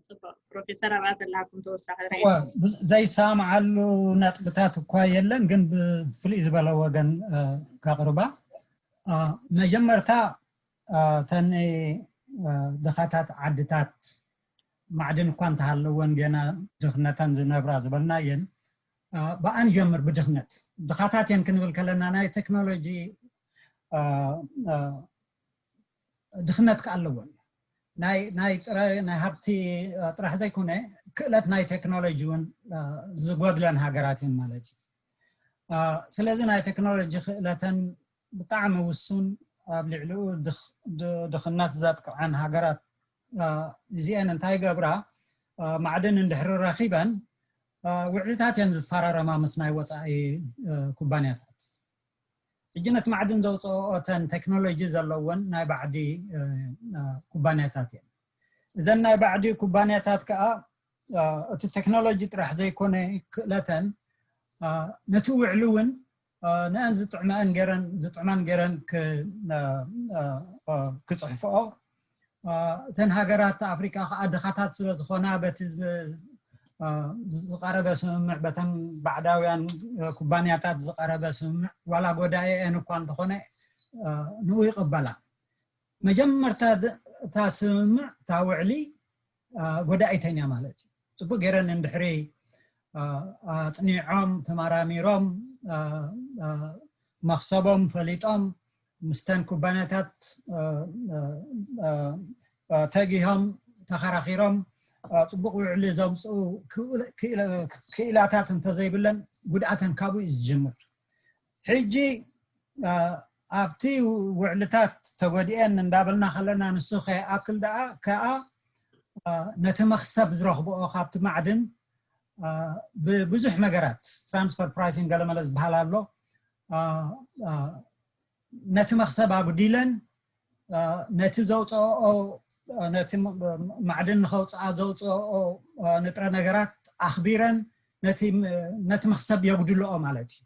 ፅቡቅ። ፕሮፌሰር ኣብኣ ዘለኩም ተወሳኺ ርእ ዘይሰማዓሉ ነጥብታት እኳ የለን፣ ግን ብፍልይ ዝበለ ወገን ከቅርባ። መጀመርታ ተን ድኻታት ዓድታት ማዕድን እኳ እንተሃለወን ገና ድኽነተን ዝነብራ ዝበልናየን፣ ብኣን ጀምር ብድኽነት ድኻታት እየን ክንብል ከለና ናይ ቴክኖሎጂ ድኽነት ከ ኣለወን። ናይ ናይ ጥረ ናይ ሃብቲ ጥራሕ ዘይኮነ ክእለት ናይ ቴክኖሎጂ እውን ዝጎድለን ሃገራት እየን ማለት እዩ። ስለዚ ናይ ቴክኖሎጂ ክእለተን ብጣዕሚ ውሱን፣ ኣብ ልዕሊኡ ድኽነት ዘጥቅዐን ሃገራት እዚአን እንታይ ገብራ? ማዕድን እንድሕሪ ረኺበን ውዕልታት እየን ዝፈራረማ ምስ ናይ ወፃኢ ኩባንያታት። ሕጂ ነቲ ማዕድን ዘውፅኦ ተን ቴክኖሎጂ ዘለወን ናይ ባዕዲ ኩባንያታት እየን። እዘን ናይ ባዕዲ ኩባንያታት ከዓ እቲ ቴክኖሎጂ ጥራሕ ዘይኮነ ክእለተን ነቲ ውዕሊ እውን ንአን ዝጥዕመአን ገረን ዝጥዕመን ገረን ክፅሕፍኦ። እተን ሃገራት ኣፍሪካ ከዓ ድኻታት ስለ ዝኾና በቲ ዝቀረበ ስምምዕ በተን ባዕዳውያን ኩባንያታት ዝቀረበ ስምምዕ ዋላ ጎዳኤ እየን እኳ እንተኾነ ንኡ ይቕበላ። መጀመርታ እታ ስምምዕ እታ ውዕሊ ጎዳኢተኛ ማለት እዩ። ፅቡቅ ገይረን እንድሕሪ ኣፅኒዖም ተመራሚሮም መክሰቦም ፈሊጦም ምስተን ኩባንያታት ተጊሆም ተኸራኺሮም ፅቡቅ ውዕሊ ዘምፅኡ ክኢላታት እንተዘይብለን ጉድኣተን ካብኡ እዩ ዝጅምር። ሕጂ ኣብቲ ውዕልታት ተጎዲአን እንዳበልና ከለና ንሱ ከይኣክል ደኣ ከኣ ነቲ መክሰብ ዝረኽብኦ ካብቲ ማዕድን ብብዙሕ ነገራት ትራንስፈር ፕራይሲንግ ገለመለ ዝበሃል ኣሎ። ነቲ መክሰብ ኣጉዲለን ነቲ ዘውፅኦ ነቲ ማዕድን ንኸውፅኣ ዘውፅኦ ንጥረ ነገራት ኣኽቢረን ነቲ መክሰብ የጉድልኦ ማለት እዩ።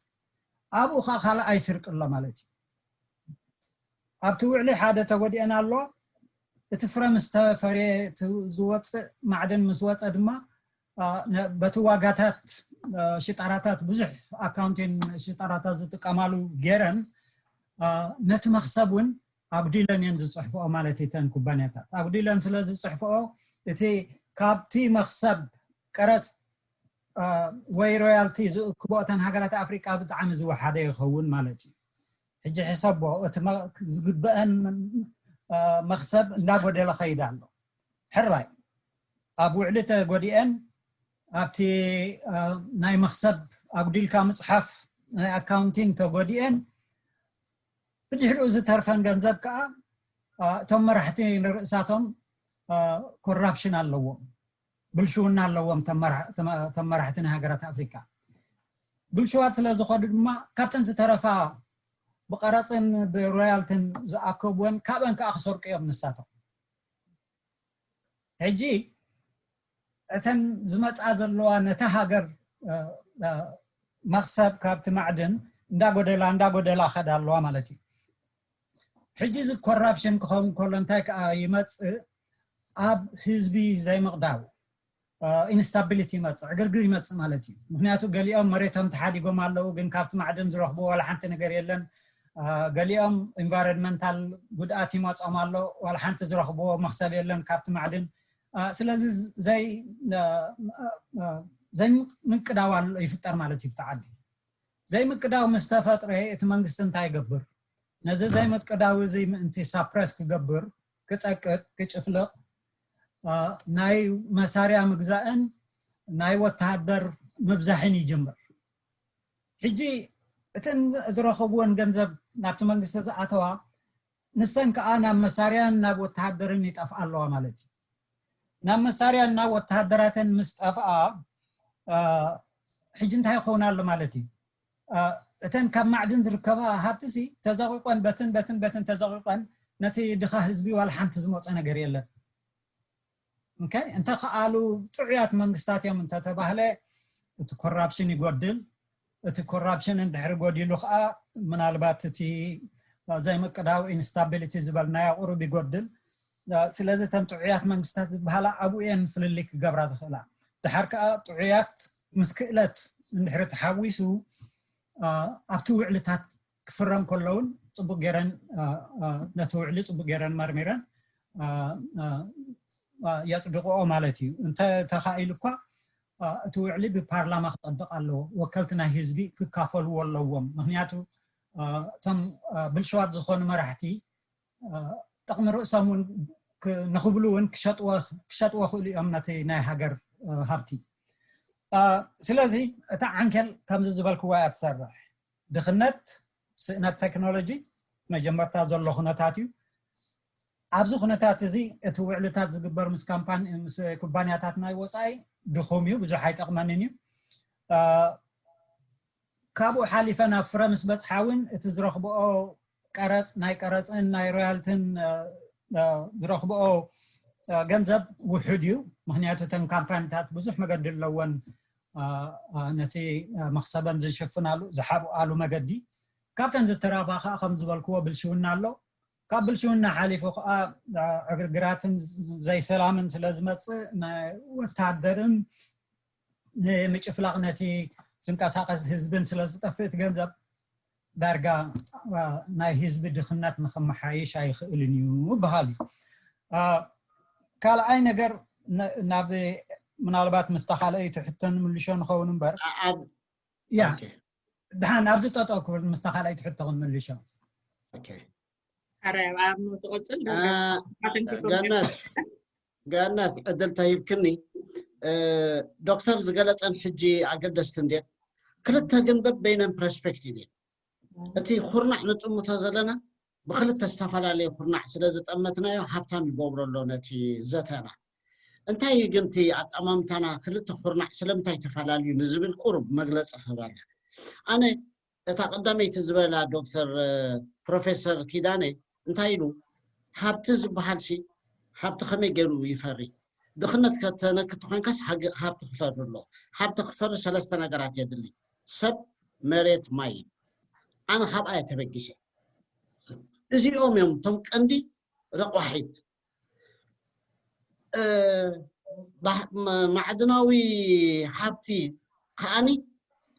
ኣብኡ ከዓ ካልኣይ ስርቂ ኣሎ ማለት እዩ። ኣብቲ ውዕሊ ሓደ ተጎዲአን ኣሎ። እቲ ፍረ ምስ ተፈርየ ዝወፅእ ማዕድን ምስ ወፀ ድማ በቲ ዋጋታት ሽጣራታት ብዙሕ ኣካውንቲን ሽጣራታት ዝጥቀማሉ ገይረን ነቲ መክሰብ እውን ኣጉዲለን እየን ዝፅሕፍኦ ማለት እዩ። እተን ኩባንያታት ኣጉዲለን ስለ ዝፅሕፍኦ እቲ ካብቲ መክሰብ ቀረፅ ወይ ሮያልቲ ዝእክቦ እተን ሃገራት ኣፍሪቃ ብጣዕሚ ዝወሓደ ይኸውን ማለት እዩ። ሕጂ ሕሰቦ እቲ ዝግበአን መክሰብ እንዳጎደለ ኸይድ ኣሎ። ሕራይ ኣብ ውዕሊ ተጎዲአን ኣብቲ ናይ መክሰብ ኣጉዲልካ ምፅሓፍ ናይ ኣካውንቲን ተጎዲአን ብድሕሪኡ ዝተርፈን ገንዘብ ከዓ እቶም መራሕቲ ንርእሳቶም ኮራፕሽን ኣለዎም፣ ብልሽውና ኣለዎም። ተመራሕቲ ናይ ሃገራት ኣፍሪካ ብልሽዋት ስለ ዝኾኑ ድማ ካብተን ዝተረፋ ብቀረፅን ብሮያልትን ዝኣከብወን ካብአን ከዓ ክሰርቁ እዮም ንሳቶም። ሕጂ እተን ዝመፃ ዘለዋ ነታ ሃገር መክሰብ ካብቲ ማዕድን እንዳጎደላ እንዳጎደላ ከዳ ኣለዋ ማለት እዩ። ሕጂ እዚ ኮራፕሽን ክኸውን ከሎ እንታይ ከዓ ይመፅእ? ኣብ ህዝቢ ዘይምቕዳው ኢንስታቢሊቲ ይመፅእ፣ ዕግርግር ይመፅእ ማለት እዩ። ምክንያቱ ገሊኦም መሬቶም ተሓዲጎም ኣለዉ፣ ግን ካብቲ ማዕድን ዝረኽብዎ ዋላ ሓንቲ ነገር የለን። ገሊኦም ኢንቫይሮንመንታል ጉድኣት ይመፆም ኣሎ፣ ዋላ ሓንቲ ዝረኽብዎ መክሰብ የለን ካብቲ ማዕድን። ስለዚ ዘይምቅዳው ይፍጠር ማለት እዩ። ብቲ ዓዲ ዘይምቅዳው ምስ ተፈጥረ እቲ መንግስቲ እንታይ ይገብር? ነዚ ዘይምቅዳው እዚ ምእንቲ ሳፕረስ ክገብር፣ ክፀቅጥ፣ ክጭፍልቕ ናይ መሳርያ ምግዛእን ናይ ወተሃደር ምብዛሕን ይጅምር። ሕጂ እተን ዝረኸብወን ገንዘብ ናብቲ መንግስቲ ዝኣተዋ ንሰን ከዓ ናብ መሳርያን ናብ ወተሃደርን ይጠፍኣ ኣለዋ ማለት እዩ። ናብ መሳርያን ናብ ወተሃደራተን ምስ ጠፍኣ ሕጂ እንታይ ይኸውን ኣሎ ማለት እዩ? እተን ካብ ማዕድን ዝርከባ ሃብትሲ ተዘቂቆን በትን በትን በትን ተዘቂቆን ነቲ ድኻ ህዝቢ ዋላ ሓንቲ ዝመፀ ነገር የለን። እንተ ከኣሉ ጥዑያት መንግስታት እዮም እንተተባህለ እቲ ኮራፕሽን ይጎድል። እቲ ኮራፕሽን እንድሕሪ ጎዲሉ ከዓ ምናልባት እቲ ዘይምቅዳው ኢንስታቢሊቲ ዝበልናዮ ቁሩብ ይጎድል። ስለዚ እተን ጥዑያት መንግስታት ዝበሃላ ኣብኡ እየን ፍልልይ ክገብራ ዝኽእላ። ድሓር ከዓ ጥዑያት ምስ ክእለት እንድሕሪ ተሓዊሱ ኣብቲ ውዕልታት ክፍረም ከለውን ፅቡቅ ገይረን ነቲ ውዕሊ ፅቡቅ ገይረን መርሚረን የፅድቅኦ ማለት እዩ። እንተ ተኻኢሉ እኳ እቲ ውዕሊ ብፓርላማ ክፀድቅ ኣለዎ። ወከልቲ ናይ ህዝቢ ክካፈልዎ ኣለዎም። ምክንያቱ እቶም ብልሽዋት ዝኾኑ መራሕቲ ጥቕሚ ርእሶም እውን ንክብሉ እውን ክሸጥዎ ክእሉ እዮም ነቲ ናይ ሃገር ሃብቲ። ስለዚ እታ ዓንኬል ከምዚ ዝበልክዋ እያ ትሰርሕ። ድኽነት፣ ስእነት ቴክኖሎጂ መጀመርታ ዘሎ ኩነታት እዩ። ኣብዚ ኩነታት እዚ እቲ ውዕልታት ዝግበር ምስ ካምፓኒ ምስ ኩባንያታት ናይ ወፃኢ ድኹም እዩ፣ ብዙሕ ኣይጠቕመንን እዩ። ካብኡ ሓሊፈ ናብ ፍረ ምስ በፅሓ እውን እቲ ዝረኽብኦ ቀረፅ ናይ ቀረፅን ናይ ሮያልትን ዝረኽብኦ ገንዘብ ውሑድ እዩ። ምክንያቱ እተን ካምፓኒታት ብዙሕ መገዲ ኣለወን ነቲ መክሰበን ዝሽፍናሉ ዝሓብኣሉ መገዲ። ካብተን ዝተራባ ከዓ ከም ዝበልክዎ ብልሽውና ኣሎ። ካብ ብልሽውና ሓሊፉ ከዓ ዕግርግራትን ዘይሰላምን ስለ ዝመፅእ ወታደርን ንምጭፍላቕ ነቲ ዝንቀሳቐስ ህዝብን ስለ ዝጠፍእ እቲ ገንዘብ ዳርጋ ናይ ህዝቢ ድኽነት ንክመሓይሽ ኣይኽእልን እዩ በሃል እዩ። ካልኣይ ነገር ናብ ምናልባት ምስታ ካልኣይቲ ሕቶ ንምልሾ ንኸውን እምበር ያ ድሓን ኣብዚ ጠጠው ክብል ምስታ ካልኣይቲ ሕቶ ክንምልሾ። ገነት ገነት ዕድል ተሂብክኒ። ዶክተር ዝገለፀን ሕጂ ኣገደስቲ እንድየን። ክልተ ግን በበይነን ፐርስፔክቲቭ እየን። እቲ ኩርናዕ ንጥምቶ ዘለና ብክልተ ዝተፈላለየ ኩርናዕ ስለ ዝጠመትናዮ ሃብታም ይገብሮ ኣሎ ነቲ ዘተና። እንታይ እዩ ግን እቲ ኣጠማምታና ክልተ ኩርናዕ ስለምንታይ ተፈላለዩ ንዝብል ቁሩብ መግለፂ ክህብ ኣለ። ኣነ እታ ቀዳመይቲ ዝበላ ዶክተር ፕሮፌሰር ኪዳነ እንታይ ኢሉ፣ ሃብቲ ዝበሃል ሲ ሃብቲ ከመይ ገይሩ ይፈሪ? ድኽነት ከተነክቲ ኮይንካስ ሃብቲ ክፈሪ ኣሎ። ሃብቲ ክፈሪ ሰለስተ ነገራት የድሊ፣ ሰብ፣ መሬት፣ ማይ። ኣነ ካብኣ እየ ተበጊሰ። እዚኦም እዮም እቶም ቀንዲ ረቋሒት። ማዕድናዊ ሃብቲ ከዓኒ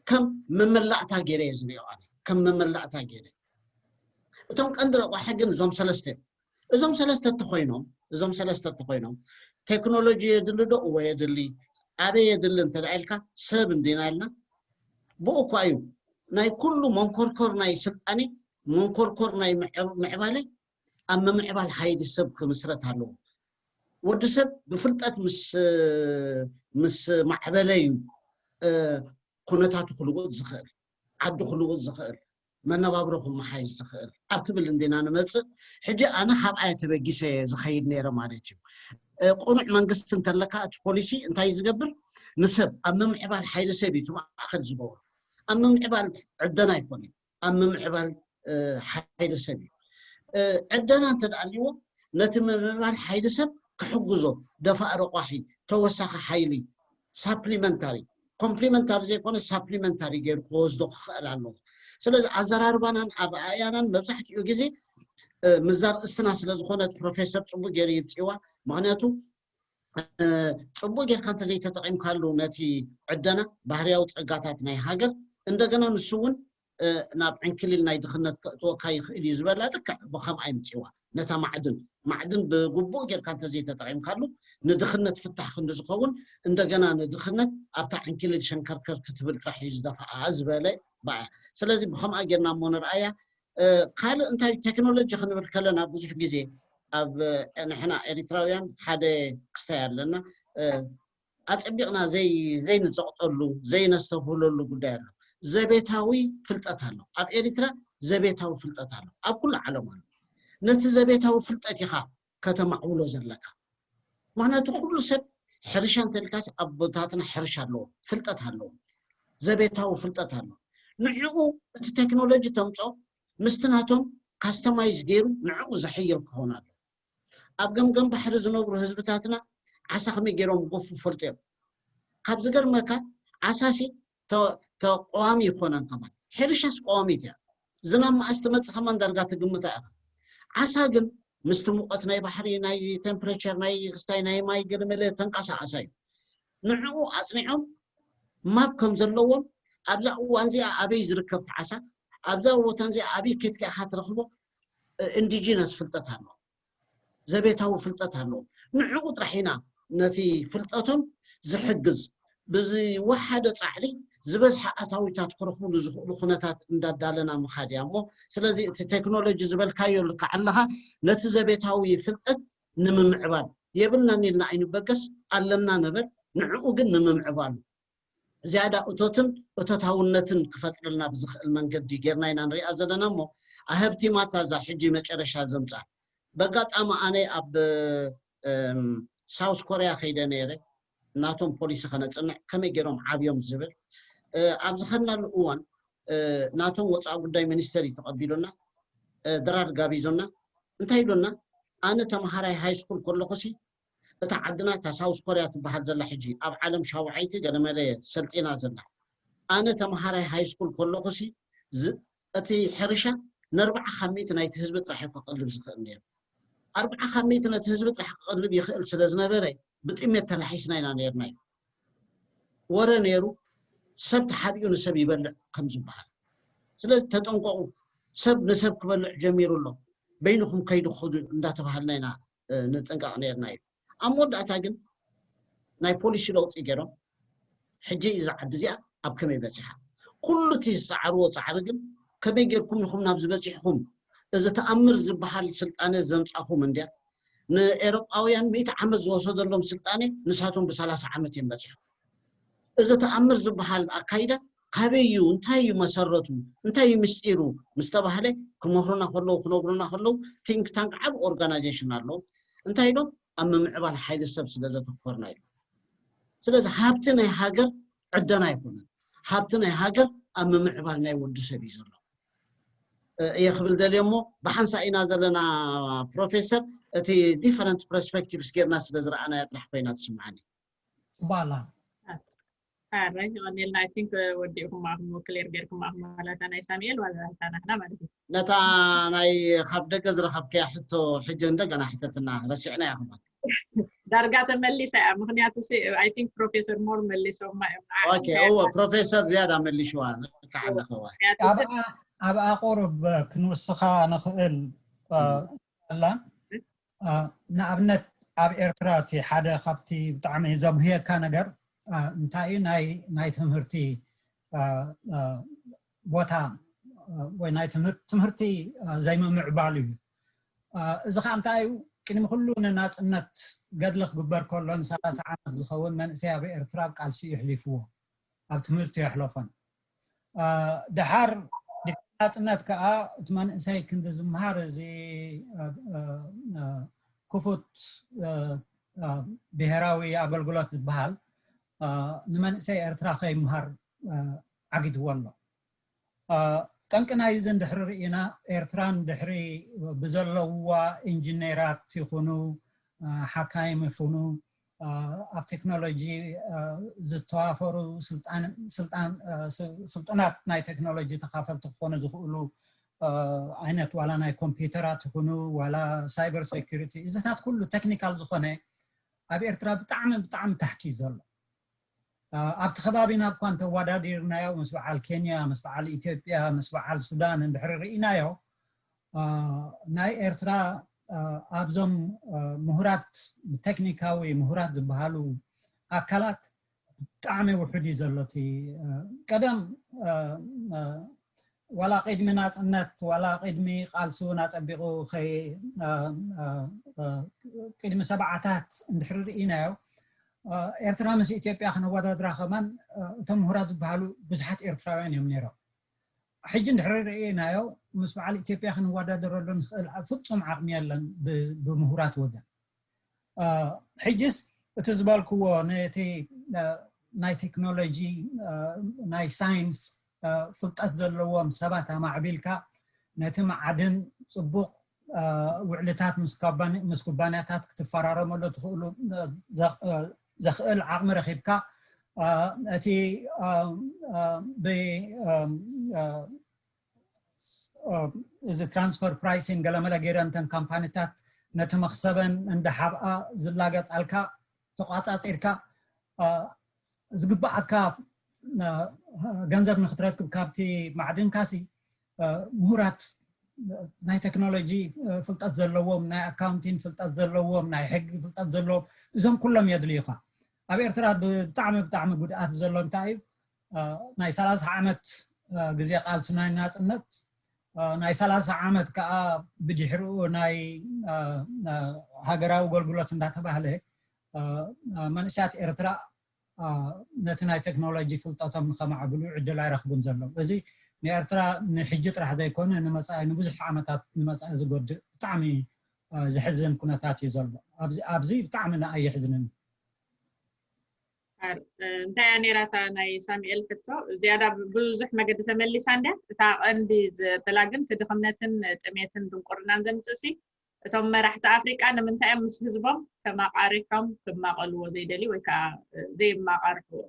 ከም መመላእታ ገይረ እየ ዝሪኦ። ኣነ ከም መመላእታ ገይረ። እቶም ቀንዲ ረቋሒ ግን እዞም ሰለስተ እዮም። እዞም ሰለስተ እንተኮይኖም እዞም ሰለስተ እንተኮይኖም ቴክኖሎጂ የድሊ ዶ? እወ የድሊ። ኣበይ የድሊ እንተ ኢልካ ሰብ እንዲና ኢልና ብኡ እኳ እዩ ናይ ኩሉ መንኮርኮር ናይ ስልጣኔ መንኮርኮር ናይ ምዕባለ ኣብ ምምዕባል ሓይሊ ሰብ ክምስረት ኣለዎ። ወዲ ሰብ ብፍልጠት ምስ ምስ ማዕበለ እዩ ኩነታቱ ክልውጥ ዝኽእል፣ ዓዱ ክልውጥ ዝኽእል፣ መነባብሮ ክመሓይሽ ዝኽእል ኣብ ትብል እንዲና ንመፅእ። ሕጂ ኣነ ካብኣ እየ ተበጊሰ ዝኸይድ ነይረ ማለት እዩ። ቁኑዕ መንግስቲ እንተለካ እቲ ፖሊሲ እንታይ ዝገብር ንሰብ ኣብ ምምዕባል ሓይሊ ሰብ እዩ እቲ ማእኸል ዝገብሮ። ኣብ ምምዕባል ዕደና ኣይኮነን። ኣብ ምምዕባል ሓይሊ ሰብ እዩ። ዕደና እንተ ደኣ ኣልዎ ነቲ ምምዕባል ሓይሊ ሰብ ክሕግዞ ደፋእ ረቋሒ ተወሳኺ ሓይሊ ሳፕሊመንታሪ ኮምፕሊመንታሪ ዘይኮነ ሳፕሊመንታሪ ገይሩ ክወስዶ ክኽእል ኣለዎ። ስለዚ ኣዘራርባናን ኣረኣእያናን መብዛሕትኡ ግዜ ምዛር እስትና ስለ ዝኾነት ፕሮፌሰር ፅቡቅ ገይሩ ይብፅዋ። ምክንያቱ ፅቡቅ ጌርካ እንተዘይተጠቂምካሉ ነቲ ዕደና ባህርያዊ ፀጋታት ናይ ሃገር እንደገና ንሱ እውን ናብ ዕንክሊል ናይ ድኽነት ከእትወካ ይኽእል እዩ ዝበላ ልክዕ ብከምኣ ይምፅዋ። ነታ ማዕድን ማዕድን ብግቡእ ጌርካ እንተዘይተጠቂምካሉ ንድኽነት ፍታሕ ክንዲ ዝኸውን እንደገና ንድኽነት ኣብታ ዕንክሊል ሸንከርከር ክትብል ጥራሕ እዩ ዝደፍኣ ዝበለ በኣ። ስለዚ ብከምኣ ጌርና እሞ ንርኣያ። ካልእ እንታይ ቴክኖሎጂ ክንብል ከለና ብዙሕ ግዜ ኣብ ንሕና ኤሪትራውያን ሓደ ክስታይ ኣለና። ኣፀቢቕና ዘይንፀቕጠሉ ዘይነስተብህለሉ ጉዳይ ኣሎ። ዘቤታዊ ፍልጠት ኣሎ ኣብ ኤሪትራ። ዘቤታዊ ፍልጠት ኣሎ ኣብ ኩሉ ዓለም ኣሎ። ነቲ ዘቤታዊ ፍልጠት ኢኻ ከተማዕብሎ ዘለካ። ምክንያቱ ኩሉ ሰብ ሕርሻ እንተልካስ ኣቦታትና ሕርሻ ኣለዎ፣ ፍልጠት ኣለዎ፣ ዘቤታዊ ፍልጠት ኣለዎ። ንዕኡ እቲ ቴክኖሎጂ ተምፆ ምስቲ ናቶም ካስተማይዝ ገይሩ ንዕኡ ዘሕይል ክኸውን ኣለዎ። ኣብ ገምገም ባሕሪ ዝነብሩ ህዝብታትና ዓሳ ከመይ ገይሮም ጎፉ ፈልጡ እዮም። ካብ ዝገርመካ ዓሳሲ ተቋዋሚ ይኮነን ከማን። ሕርሻስ ቀዋሚት እያ። ዝናብ መዓስ ትመፅእ ከማን ዳርጋ ትግምታ ኢኻ። ዓሳ ግን ምስቲ ሙቐት ናይ ባሕሪ፣ ናይ ቴምፕሬቸር፣ ናይ ክስታይ ናይ ማይ ገለመለ ተንቀሳቐሳ እዩ። ንዕኡ ኣጽኒዖም ማፕ ከም ዘለዎም፣ ኣብዛ እዋን እዚኣ ኣበይ ዝርከብ ዓሳ፣ ኣብዛ ቦታ እዚኣ ኣበይ ኬትካ ኢኻ ትረኽቦ፣ ኢንዲጂነስ ፍልጠት ኣሎ፣ ዘቤታዊ ፍልጠት ኣሎ። ንዕኡ ጥራሕ ኢና ነቲ ፍልጠቶም ዝሕግዝ፣ ብዝወሓደ ጻዕሪ ዝበዝሐ ኣታዊታት ክረኽብሉ ዝኽእሉ ኩነታት እንዳዳለና ምኻድ እያ እሞ፣ ስለዚ እቲ ቴክኖሎጂ ዝበልካዮ ልክዕ ኣለኻ። ነቲ ዘቤታዊ ፍልጠት ንምምዕባል የብልናን ኢልና ኣይንበገስ፣ ኣለና ነበር፣ ንዕኡ ግን ንምምዕባሉ ዝያዳ እቶትን እቶታውነትን ክፈጥረልና ብዝኽእል መንገዲ ጌርና ኢና ንሪኣ ዘለና እሞ፣ ኣህብቲማታ እዛ ሕጂ መጨረሻ ዘምጻ። በጋጣሚ ኣነ ኣብ ሳውስ ኮርያ ከይደ ነይረ፣ ናቶም ፖሊሲ ከነፅንዕ ከመይ ገይሮም ዓብዮም ዝብል። ኣብ ዝኸድናሉ እዋን ናቶም ወፃኢ ጉዳይ ሚኒስተር እዩ ተቐቢሉና፣ ድራር ጋቢዞና። እንታይ ኢሉና? ኣነ ተምሃራይ ሃይ ስኩል ከለኹሲ፣ እታ ዓድና እታ ሳውስ ኮርያ ትበሃል ዘላ ሕጂ ኣብ ዓለም ሻውዓይቲ ገለመለ ሰልጢና ዘላ፣ ኣነ ተምሃራይ ሃይ ስኩል ከለኹሲ፣ እቲ ሕርሻ ንኣርባዓ ካብ ሚእቲ ናይቲ ህዝቢ ጥራሕ እዩ ክቐልብ ዝኽእል ነይሩ። ኣርባዓ ካብ ሚእቲ ነቲ ህዝቢ ጥራሕ ክቐልብ ይኽእል ስለ ዝነበረ፣ ብጥሜት ተላሒስና ኢና ነርና እዩ። ወረ ነይሩ፣ ሰብ ተሓቢኡ ንሰብ ይበልዕ ከም ዝበሃል። ስለዚ ተጠንቀቑ፣ ሰብ ንሰብ ክበልዕ ጀሚሩ ኣሎ፣ በይንኹም ከይዱ ክዱ እንዳተባሃልና ኢና ንጥንቀቕ ነርና እዩ። ኣብ መወዳእታ ግን ናይ ፖሊሲ ለውጢ ገይሮም፣ ሕጂ እዛ ዓዲ እዚኣ ኣብ ከመይ በፂሓ? ኩሉ እቲ ዝፀዓርዎ ፃዕሪ ግን ከመይ ጌርኩም ኢኹም ናብዚ በፂሕኹም? እዚ ተኣምር ዝበሃል ስልጣነ ዘምፃኹም እንድያ። ንኤሮጳውያን ሚእቲ ዓመት ዝወሰደሎም ስልጣነ ንሳቶም ብሰላሳ ዓመት እዮም በፂሖም። እዚ ተኣምር ዝበሃል ኣካይዳ ካበይ እዩ? እንታይ እዩ መሰረቱ? እንታይ እዩ ምስጢሩ? ምስ ተባህለ ክመኽሩና ከለዉ፣ ክነግሩና ከለዉ፣ ቲንክ ታንክ ዓብ ኦርጋናይዜሽን ኣለዉ። እንታይ ኢሎም? ኣብ ምምዕባል ሓይሊ ሰብ ስለ ዘተኮርና እዩ። ስለዚ ሃብቲ ናይ ሃገር ዕደና ኣይኮነን። ሃብቲ ናይ ሃገር ኣብ ምምዕባል ናይ ወዲ ሰብ እዩ ዘሎ እየ ክብል ደልዮ እሞ፣ ብሓንሳ ኢና ዘለና ፕሮፌሰር፣ እቲ ዲፈረንት ፐርስፔክቲቭስ ጌርና ስለ ዝረኣናያ ጥራሕ ኮይና ትስምዓኒ። ጽባላ ኣራይ ይቐኒልና። ኣይ ቲንክ ወዲእኩም ማእኹም ክሊር ጌርኩም ማእኹም ዋላታ ናይ ሳሙኤል ዋላታ ናትና ማለት እዩ። ነታ ናይ ካብ ደገ ዝረኸብከያ ሕቶ ሕጂ እንደገና ሕተትና፣ ረሲዕና ያኹም። ዳርጋ ተመሊሳ እያ። ምክንያቱ ኣይ ቲንክ ፕሮፌሰር ሞር መሊሶማ እዮም። ኦኬ፣ እወ ፕሮፌሰር ዝያዳ መሊሽዋ። ልክዓለኸዋ። ኣብኣ ቁሩብ ክንውስኻ ንኽእል ኣላ። ንኣብነት ኣብ ኤርትራ እቲ ሓደ ካብቲ ብጣዕሚ ዘጉህየካ ነገር እንታይ እዩ? ናይ ትምህርቲ ቦታ ወይ ናይ ትምህርቲ ዘይምምዕባል እዩ። እዚ ከዓ እንታይ እዩ? ቅድሚ ኩሉ ንናፅነት ገድሊ ክግበር ከሎ ንሰላሳ ዓመት ዝኸውን መንእሰይ ኣብ ኤርትራ ኣብ ቃልሲ እዩ ኣሕሊፍዎ፣ ኣብ ትምህርቲ የሕለፎን። ደሓር ናፅነት ከዓ እቲ መንእሰይ ክንዲ ዝምሃር እዚ ክፉት ብሄራዊ ኣገልግሎት ዝበሃል ንመንእሰይ ኤርትራ ከይምሃር ዓጊድዎ ኣሎ። ጠንቂ ናይዚ እንድሕሪ ርኢና ኤርትራን ድሕሪ ብዘለውዋ ኢንጂነራት ይኹኑ ሓካይም ይኹኑ ኣብ ቴክኖሎጂ ዝተዋፈሩ ስልጡናት ናይ ቴክኖሎጂ ተካፈልቲ ክኾኑ ዝኽእሉ ዓይነት ዋላ ናይ ኮምፒውተራት ይኹኑ ዋላ ሳይበር ሴኩሪቲ እዚታት ኩሉ ቴክኒካል ዝኾነ ኣብ ኤርትራ ብጣዕሚ ብጣዕሚ ታሕቲ እዩ ዘሎ። ኣብቲ ከባቢና እኳ እንተወዳዲርናዮ ምስ በዓል ኬንያ ምስ በዓል ኢትዮጵያ ምስ በዓል ሱዳን እንድሕሪ ርኢናዮ ናይ ኤርትራ ኣብዞም ምሁራት ቴክኒካዊ ምሁራት ዝበሃሉ ኣካላት ብጣዕሚ ውሑድ እዩ ዘሎ። እቲ ቀደም ዋላ ቅድሚ ናፅነት ዋላ ቅድሚ ቃልሲ እውን ኣፀቢቑ ቅድሚ ሰብዓታት እንድሕሪ ርኢናዮ ኤርትራ ምስ ኢትዮጵያ ክነወዳድራ ከማን እቶም ምሁራት ዝበሃሉ ብዙሓት ኤርትራውያን እዮም ነይሮም። ሕጂ እንድሕሪ ርኢናዮ ምስ በዓል ኢትዮጵያ ክንወዳደረሉ ንኽእል ፍፁም ዓቕሚ የለን ብምሁራት ወገን። ሕጅስ እቲ ዝበልክዎ ነቲ ናይ ቴክኖሎጂ ናይ ሳይንስ ፍልጠት ዘለዎም ሰባት ኣማዕቢልካ ነቲ መዓድን ፅቡቕ ውዕልታት ምስ ኩባንያታት ክትፈራረመሉ ትኽእሉ ዘኽእል ዓቕሚ ረኺብካ እቲ እዚ ትራንስፈር ፕራይሲን ገለመለ ገይረ እንተን ካምፓኒታት ነቲ መኽሰበን እንዳ ሓብኣ ዝላገጻልካ ተቋጻጺርካ፣ አ፣ ዝግብኣካ፣ አ፣ ገንዘብ ንኽትረክብ ካብቲ ማዕድንካሲ፣ አ፣ ምሁራት ናይ ቴክኖሎጂ፣ አ፣ ፍልጠት ዘለዎም፣ ናይ ኣካውንቲን ፍልጠት ዘለዎም፣ ናይ ሕጊ ፍልጠት ዘለዎም፣ እዞም ኩሎም የድልዩኻ። ኣብ ኤርትራ ብጣዕሚ፣ ብጣዕሚ ጉድኣት ዘሎ እንታይ እዩ? አ፣ ናይ ሰላሳ ዓመት፣ አ፣ ግዜ ቃልሲ ናይ ናጽነት፣ አ፣ ናይ ሰላሳ ዓመት ከኣ ብድሕሪኡ ናይ፣ አ፣ አ፣ ሃገራዊ ኣገልግሎት እንዳተባህለ፣ አ፣ አ፣ መንእሰያት ኤርትራ፣ አ፣ ነቲ ናይ ቴክኖሎጂ ፍልጠቶም ንኸማዕብሉ ዕድል ኣይረኽቡን ዘለዉ። እዚ ንኤርትራ ንሕጂ ጥራሕ ዘይኮነ ንመጻኢ፣ ንብዙሕ ዓመታት ንመጻኢ ዝጎድእ ብጣዕሚ፣ አ፣ ዘሕዝን ኩነታት እዩ ዘሎ። ኣብዚ፣ ኣብዚ ብጣዕሚ ንኣይ የሕዝንን። እምበር፣ እ፣ እንታይ እያ ነይራ እታ ናይ ሳሙኤል ሕቶ? ዝያዳ ብዙሕ መገዲ ተመሊሳ እንድያ። እታ ቀንዲ ዘበላ ግን እቲ ድኽነትን ጥሜትን ድንቁርናን ዘምጽእሲ፣ እቶም መራሕቲ ኣፍሪቃ ንምንታይ እዮም ምስ ህዝቦም ተማቃሪሖም ክማቐልዎ ዘይደልዩ ወይ ከዓ፣ እ፣ ዘይማቃርሕዎ?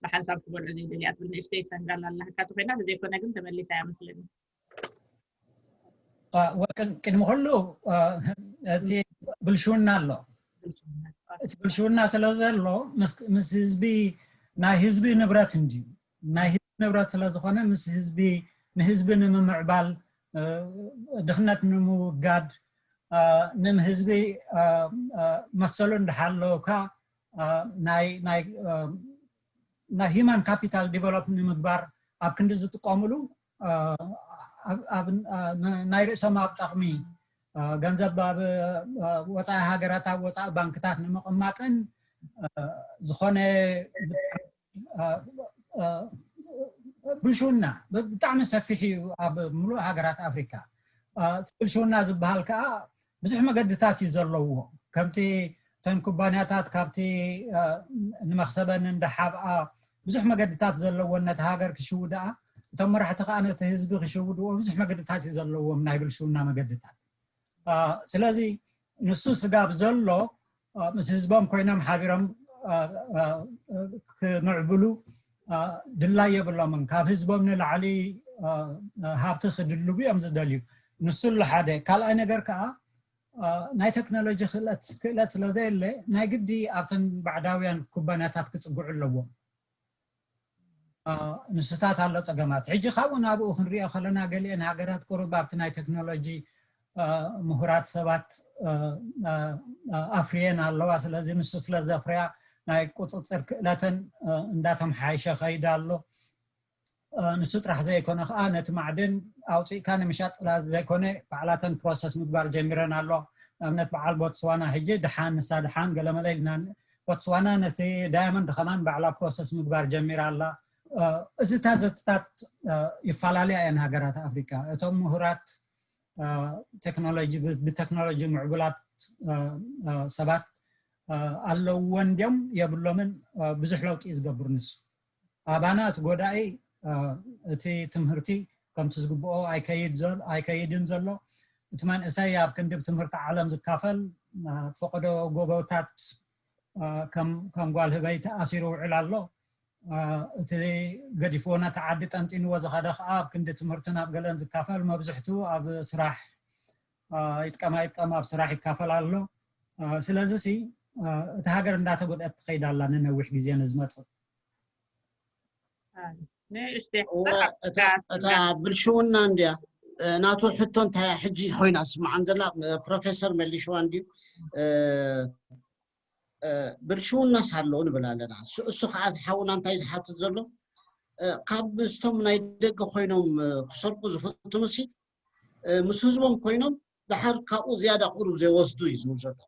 ብሓንሳብ ክበልዑ ዘይደልዩ ትብል ንእሽተይ ሰንጋል ኣላህካ ተኮይና፣ ተዘይኮነ ግን ተመሊሳ እያ መስለኒ። አ፣ ወቅን-፣ ቅድሚ ኩሉ፣ አ፣ እቲ ብልሽውና ኣሎ። እቲ ብልሽውና ስለ ዘሎ ምስ፣ ምስ ህዝቢ፣ ናይ ህዝቢ ንብረት እንድዩ። ናይ ህዝቢ ንብረት ስለ ዝኾነ ምስ ህዝቢ፣ ንህዝቢ ንምምዕባል፣ እ፣ ድኽነት ንምውጋድ፣ አ፣ ንህዝቢ፣ አ፣ አ፣ መሰሉ እንዳሓለውካ፣ አ፣ ናይ፣ ናይ፣ አ፣ ናይ ሂማን ካፒታል ዲቨሎፕ ንምግባር ኣብ ክንዲ ዝጥቀምሉ፣ አ፣ ኣብ፣ ኣብ፣ አ፣ ን-፣ ናይ ርእሶም ኣብ ጠቕሚ፣ አ፣ ገንዘብ ኣብ፣ አ፣ ወጻኢ ሃገራት ኣብ ወጻኢ ባንክታት ንምቕማጥን፣ አ፣ ዝኾነ አ፣ አ፣ ብልሽውና ብ-፣ ብጣዕሚ ሰፊሕ እዩ ኣብ ምሉእ ሃገራት ኣፍሪካ። አ፣ እቲ ብልሽውና ዝበሃል ከዓ ብዙሕ መገድታት እዩ ዘለዎ። ከምቲ እተን ኩባንያታት ካብቲ፣ አ፣ ንመኽሰበን እንዳሓብኣ ብዙሕ መገድታት ዘለወን ነቲ ሃገር ክሽውድኣ፣ እቶም መራሕቲ ከዓ ነቲ ህዝቢ ክሽውድዎ ብዙሕ መገድታት እዩ ዘለዎም፣ ናይ ብልሽውና መገድታት። አ፣ ስለዚ ንሱ ስጋብ ዘሎ፣ አ፣ ምስ ህዝቦም ኮይኖም ሓቢሮም፣ አ፣ አ፣ ክምዕብሉ፣ አ፣ ድላይ የብሎምን። ካብ ህዝቦም ንላዕሊ፣ አ፣ አ፣ ሃብቲ ክድልቡ እዮም ዝደልዩ። ንሱ ኣሎ ሓደ። ካልኣይ ነገር ከዓ፣ አ፣ ናይ ቴክኖሎጂ ክእለት፣ ክእለት ስለ ዘየለ ናይ ግዲ ኣብተን ባዕዳውያን ኩባንያታት ክጽግዑ ኣለዎም። አ፣ ንስታት ኣሎ ጸገማት። ሕጂ ካብኡ ናብኡ ክንሪኦ ከለና ገሊአን ሃገራት ቁሩብ ኣብቲ ናይ ቴክኖሎጂ፣ አ፣ ምሁራት ሰባት፣ አ፣ አ፣ አ፣ ኣፍርየን ኣለዋ። ስለዚ ንሱ ስለ ዘፍርያ ናይ ቁጽጽር ክእለተን፣ አ፣ እንዳተምሓየሸ ኸይድ ኣሎ። አ፣ ንሱ ጥራሕ ዘይኮነ ኸዓ ነቲ ማዕድን ኣውፂእካ ንምሻጥ ጥራይ ዘይኮነ ባዕላተን ፕሮሰስ ምግባር ጀሚረን ኣለዋ። ንኣብነት በዓል ቦትስዋና ሕጂ ደሓን፣ ንሳ ደሓን ገለመለ ኢልና፣ ቦትስዋና ነቲ ዳያመንድ ከማን ባዕላ ፕሮሰስ ምግባር ጀሚራ ኣላ። አ፣ እዚታት ዘትታት፣ አ፣ ይፈላለያ እየን ሃገራት ኣፍሪካ። እቶም ምሁራት፣ አ፣ ቴክኖሎጂ፣ ብ-፣ ብቴክኖሎጂ ምዕቡላት፣ አ፣ አ፣ ሰባት፣ አ፣ ኣለውወን ድዮም የብሎምን፣ አ፣ ብዙሕ ለውጢ እዩ ዝገብር ንሱ። ኣባና እቲ ጎዳኢ፣ አ፣ እቲ ትምህርቲ ከምቲ ዝግብኦ ኣይከይድ ዘል-፣ ኣይከይድን ዘሎ። እቲ መንእሰይ ኣብ ክንዲ ብትምህርቲ ዓለም ዝካፈል፣ አ፣ ፈቐዶ ጎቦታት፣ አ፣ ከም፣ ከም ጓል ህበይ ተኣሲሩ ውዕል ኣሎ። አ፣ እቲ ገዲፍዎ ነቲ ዓዲ ጠንጢንዎ ዝኸደ ኸዓ ኣብ ክንዲ ትምህርቲ ናብ ገለን ዝካፈል፣ መብዝሕቱ ኣብ ስራሕ፣ አ፣ ይጥቀም ኣይጥቀም ኣብ ስራሕ ይካፈል ኣሎ። አ፣ ስለዚ ሲ፣ አ፣ እቲ ሃገር እንዳተጎድአት ትኸይድ ኣላ ንነዊሕ ግዜ ንዝመጽእ። ኣይ፣ ንእሽተይ እወ፣ ሕቶ እታ እታ ብልሽውና እንድያ፣ እ፣ ናቱ ሕቶ እንታይ እያ ሕጂ ኮይና ስምዓን ዘላ፣ እ፣ ፕሮፌሰር መሊሽዋ እንድዩ። እ፣ እ፣ ብልሽውናስ ኣሎ ንብል ኣለና። እሱ፣ እሱ ከዓ ዝሓውና እንታይ ዝሓትት ዘሎ፣ እ፣ ካብ ምስቶም ናይ ደገ ኮይኖም፣ እ፣ ክሰርቁ ዝፍትኑ ሲ፣ እ፣ ምስ ህዝቦም ኮይኖም ደሓር ካብኡ ዝያዳ ቁሩብ ዘይወስዱ እዩ ዝብል ዘሎ።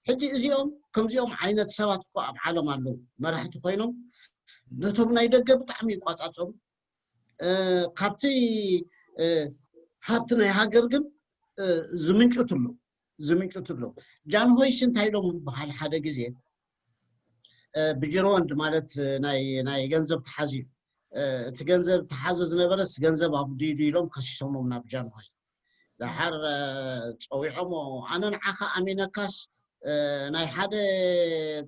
ሕጂ እዚኦም ከምዚኦም ዓይነት ሰባት እኮ ኣብ ዓለም ኣለዉ፣ መራሕቲ ኮይኖም ነቶም ናይ ደገ ብጣዕሚ ይቋጻጸሩ። እ፣ ካብቲ፣ እ፣ ሃብቲ ናይ ሃገር ግን፣ እ፣ ዝምንጩት ኣሎ፣ ዝምንጩት ኣሎ። ጃንሆይስ እንታይ ኢሎም ይበሃል ሓደ ግዜ፣ እ፣ ብጅሮወንድ ማለት፣ እ፣ ናይ፣ ናይ ገንዘብ ተሓዝዩ፣ እ፣ እቲ ገንዘብ ተሓዘ ዝነበረስ ገንዘብ ኣጉዲሉ ኢሎም ከሲሶሞም ናብ ጃንሆይ። ደሓር፣ እ፣ ጸዊዖሞ፣ ኣነ ንዓኻ ኣሚነካስ፣ እ፣ ናይ ሓደ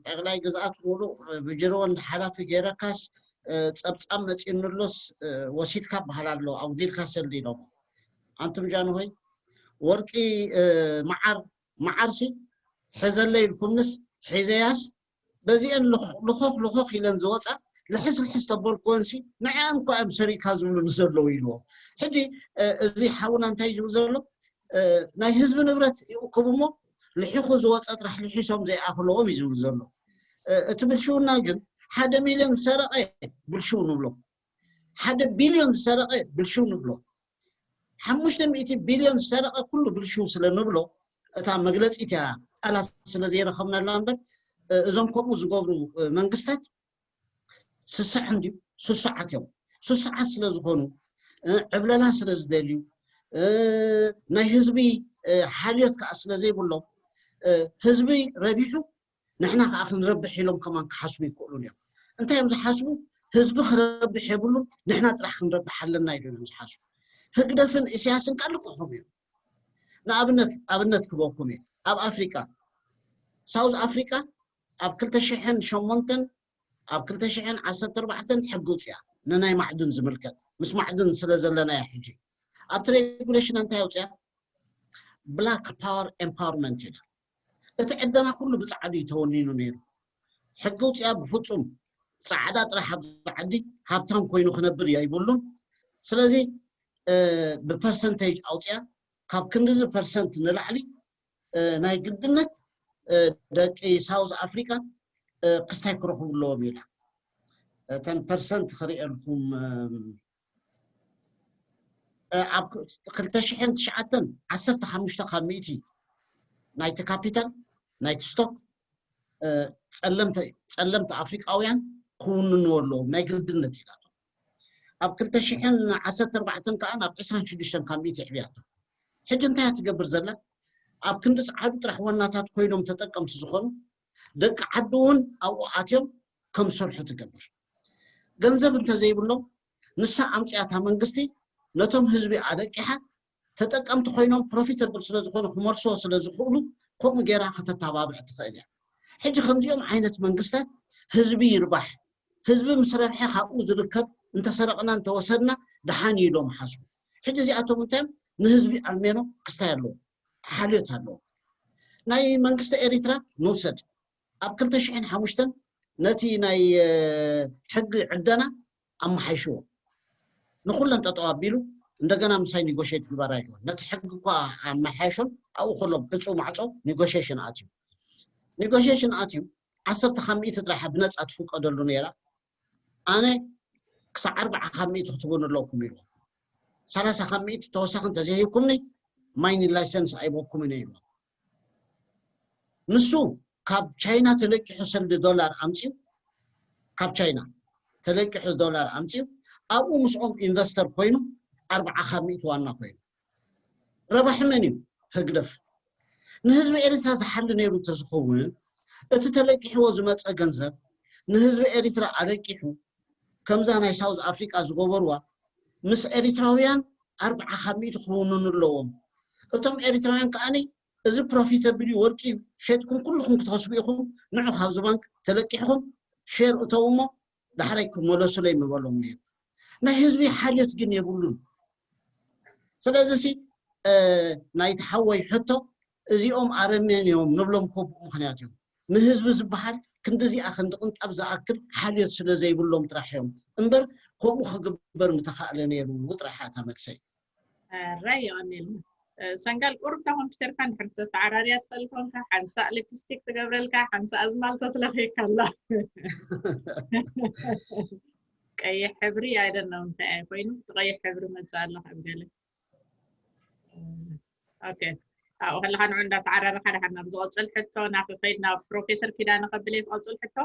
ጠቕላይ ግዝኣት ሙሉእ ብጅሮወንድ ሓላፊ ገይረካስ፣ እ፣ ጸብጻብ መጺእንሎስ፣ እ፣ ወሲድካ በሃል ኣሎ፣ ኣጉዲልካ ሰሊ ኢሎም። ኣንቱም ጃንሆይ፣ ወርቂ፣ እ፣ መዓር መዓርሲ ሕዘለይ ኢልኩምንስ ሒዘያስ በዚአን ልኾኽ ልኾኽ ኢለን ዝወፃ ልሕስ ልሕስ ተበልኩወንሲ ንዕኣን እኳ እዮም ሰሪእካ ዝብሉ ንዘለዉ ኢልዎ። ሕጂ እዚ ሓውና እንታይ ዝብል ዘሎ ናይ ህዝቢ ንብረት ይእክቡ እሞ ልሒኹ ዝወፀ ጥራሕ ልሒሶም ዘይኣኽለዎም እዩ ዝብል ዘሎ። እቲ ብልሽውና ግን ሓደ ሚልዮን ዝሰረቐ ብልሽው ንብሎ፣ ሓደ ቢልዮን ዝሰረቐ ብልሽው ንብሎ፣ ሓሙሽተ ሚእቲ ቢልዮን ዝሰረቐ ኩሉ ብልሽው ስለ ንብሎ እታ መግለፂት እያ ቃላት ስለ ዘይረኸብናላ እምበር እዞም ከምኡ ዝገብሩ መንግስታት ስስዐ እንድዩ ስሱዓት እዮም። ስሱዓት ስለ ዝኾኑ ዕብለላ ስለ ዝደልዩ ናይ ህዝቢ ሓልዮት ከዓ ስለ ዘይብሎም ህዝቢ ረቢሑ ንሕና ከዓ ክንረብሕ ኢሎም ከማን ክሓስቡ ይክእሉን እዮም። እንታይ እዮም ዝሓስቡ? ህዝቢ ክረብሕ የብሉን፣ ንሕና ጥራሕ ክንረብሕ ኣለና ኢሎም እዮም ዝሓስቡ። ህግደፍን እስያስን ከዓ ልክዕኹም እዮም። ንኣብነት ኣብነት ክበኩም እየ። ኣብ ኣፍሪቃ ሳውዝ ኣፍሪቃ ኣብ ክልተ ሽሕን ሸሞንተን ኣብ ክልተ ሽሕን ዓሰርተ ኣርባዕተን ሕጊ ውፅያ ንናይ ማዕድን ዝምልከት ምስ ማዕድን ስለ ዘለና እያ። ሕጂ ኣብቲ ሬጉሌሽን እንታይ ኣውፅያ? ብላክ ፓወር ኤምፓወርመንት ኢላ። እቲ ዕደና ኩሉ ብፃዕዲ እዩ ተወኒኑ ነይሩ። ሕጊ ውፅያ ብፍፁም ፃዕዳ ጥራሕ ኣብዚ ዓዲ ሃብታም ኮይኑ ክነብር እያ ይብሉን። ስለዚ ብፐርሰንቴጅ ኣውፅያ ካብ ክንድዚ ፐርሰንት ንላዕሊ ናይ ግድነት ደቂ ሳውዝ ኣፍሪካ ክስታይ ክረኽቡ ኣለዎም ኢላ። እተን ፐርሰንት ክርእየልኩም ኣብ ክልተ ሽሕን ትሽዓተን ዓሰርተ ሓሙሽተ ካብ ሚእቲ ናይቲ ካፒታል ናይቲ ስቶክ ፀለምቲ ኣፍሪቃውያን ክውንንዎ ኣለዎም ናይ ግድነት ኢላቶ። ኣብ ክልተ ሽሕን ዓሰርተ ኣርባዕተን ከዓ ናብ ዕስራን ሽዱሽተን ካብ ሚእቲ ኣዕብያቶ። ሕጂ እንታይ እያ ትገብር ዘላ? ኣብ ክንዲ ፀዓዱ ጥራሕ ዋናታት ኮይኖም ተጠቀምቲ ዝኾኑ ደቂ ዓዲ እውን ኣብኡ ኣትዮም ከም ዝሰርሑ ትገብር። ገንዘብ እንተዘይብሎም ንሳ ኣምፅያታ መንግስቲ ነቶም ህዝቢ ኣደቂሓ ተጠቀምቲ ኮይኖም ፕሮፊተብል ስለ ዝኾኑ ክመልስዎ ስለ ዝኽእሉ ከምኡ ገይራ ከተተባብዕ ትኽእል እያ። ሕጂ ከምዚኦም ዓይነት መንግስታት ህዝቢ ይርባሕ፣ ህዝቢ ምስ ረብሐ ካብኡ ዝርከብ እንተሰረቕና እንተወሰድና ደሓን እዩ ኢሎም ሓስቡ። ሕጂ እዚኣቶም እንታይ እዮም ንህዝቢ ኣልሜኖ ክስታይ ኣለዎ፣ ሓልዮት ኣለዎ። ናይ መንግስቲ ኤሪትራ ንውሰድ ኣብ ክልተ ሽሕን ሓሙሽተን ነቲ ናይ ሕጊ ዕደና ኣመሓይሽዎ ንኩለን ጠጠው ኣቢሉ እንደገና ምሳይ ኒጎሽት ግበራ ኢልዎ። ነቲ ሕጊ እኳ ኣመሓይሾን ኣብኡ ከሎ ዕፁ ማዕፆ ኒጎሽሽን ኣትዩ ኒጎሽሽን ኣትዩ ዓሰርተ ካብ ሚእቲ ጥራሕ ብነፃ ትፍቀደሉ ነይራ። ኣነ ክሳዕ ኣርባዓ ካብ ሚእቲ ክትቡን ኣለኩም ኢልዎ። ሰላሳ ካብ ሚእቲ ተወሳኺ እንተዘይሂብኩምኒ ማይኒንግ ላይሰንስ ኣይበኩምን እየ ኢልዎ። ንሱ ካብ ቻይና ተለቂሑ ሰልዲ ዶላር ኣምፅዩ ካብ ቻይና ተለቂሑ ዶላር ኣምፅዩ ኣብኡ ምስኦም ኢንቨስተር ኮይኑ ኣርባዓ ካብ ሚእቲ ዋና ኮይኑ ረባሒ መን እዩ? ህግደፍ። ንህዝቢ ኤሪትራ ዝሓሊ ነይሩ እንተዝኸውን እቲ ተለቂሕዎ ዝመፀ ገንዘብ ንህዝቢ ኤሪትራ ኣለቂሑ ከምዛ ናይ ሳውዝ ኣፍሪቃ ዝገበርዋ ምስ ኤሪትራውያን ኣርባዓ ካብ ሚእቲ ክውንኑ ኣለዎም። እቶም ኤሪትራውያን ከዓኒ እዚ ፕሮፊተብል ወርቂ ሸጥኩም ኩልኹም ክትኸስቡ ኢኹም፣ ንዑ ካብዚ ባንክ ተለቂሕኹም ሼር እተው እሞ ዳሕራይ ክመለሱለይ ምበሎም ነይሩ። ናይ ህዝቢ ሓልዮት ግን የብሉን። ስለዚ ሲ ናይቲ ሓወይ ሕቶ እዚኦም ኣረሜን እዮም ንብሎም ኮ ብኡ ምክንያት እዮም። ንህዝቢ ዝበሃል ክንድዚኣ ክንዲ ቅንጣብ ዝኣክል ሓልዮት ስለ ዘይብሎም ጥራሕ እዮም እምበር ከምኡ ክግበር ምተኻእለ ነይሩ ጥራሕ እያ እታ መልሰይ። ራይ የቐኒልና። ሰንጋል ቁሩብ እታ ኮምፒውተርካ እንድሕር ተተዓራርያ ትኽእል ኮንካ ሓንሳእ ሊፕስቲክ ትገብረልካ ሓንሳእ ኣዝማልቶ ትለኽየካ ኣላ። ቀይሕ ሕብሪ ኣይደነው እንታይ ኣይ ኮይኑ እቲ ቀይሕ ሕብሪ መፅእ ኣሎ ካብ ገለ ኦኬ ኣብኡ ከለካ ንዑ እንዳተዓራረካ ደሓር ናብ ዝቐፅል ሕቶ ናኺ ከይድ ናብ ፕሮፌሰር ኪዳነ ከብል እየ ዝቐፅል ሕቶ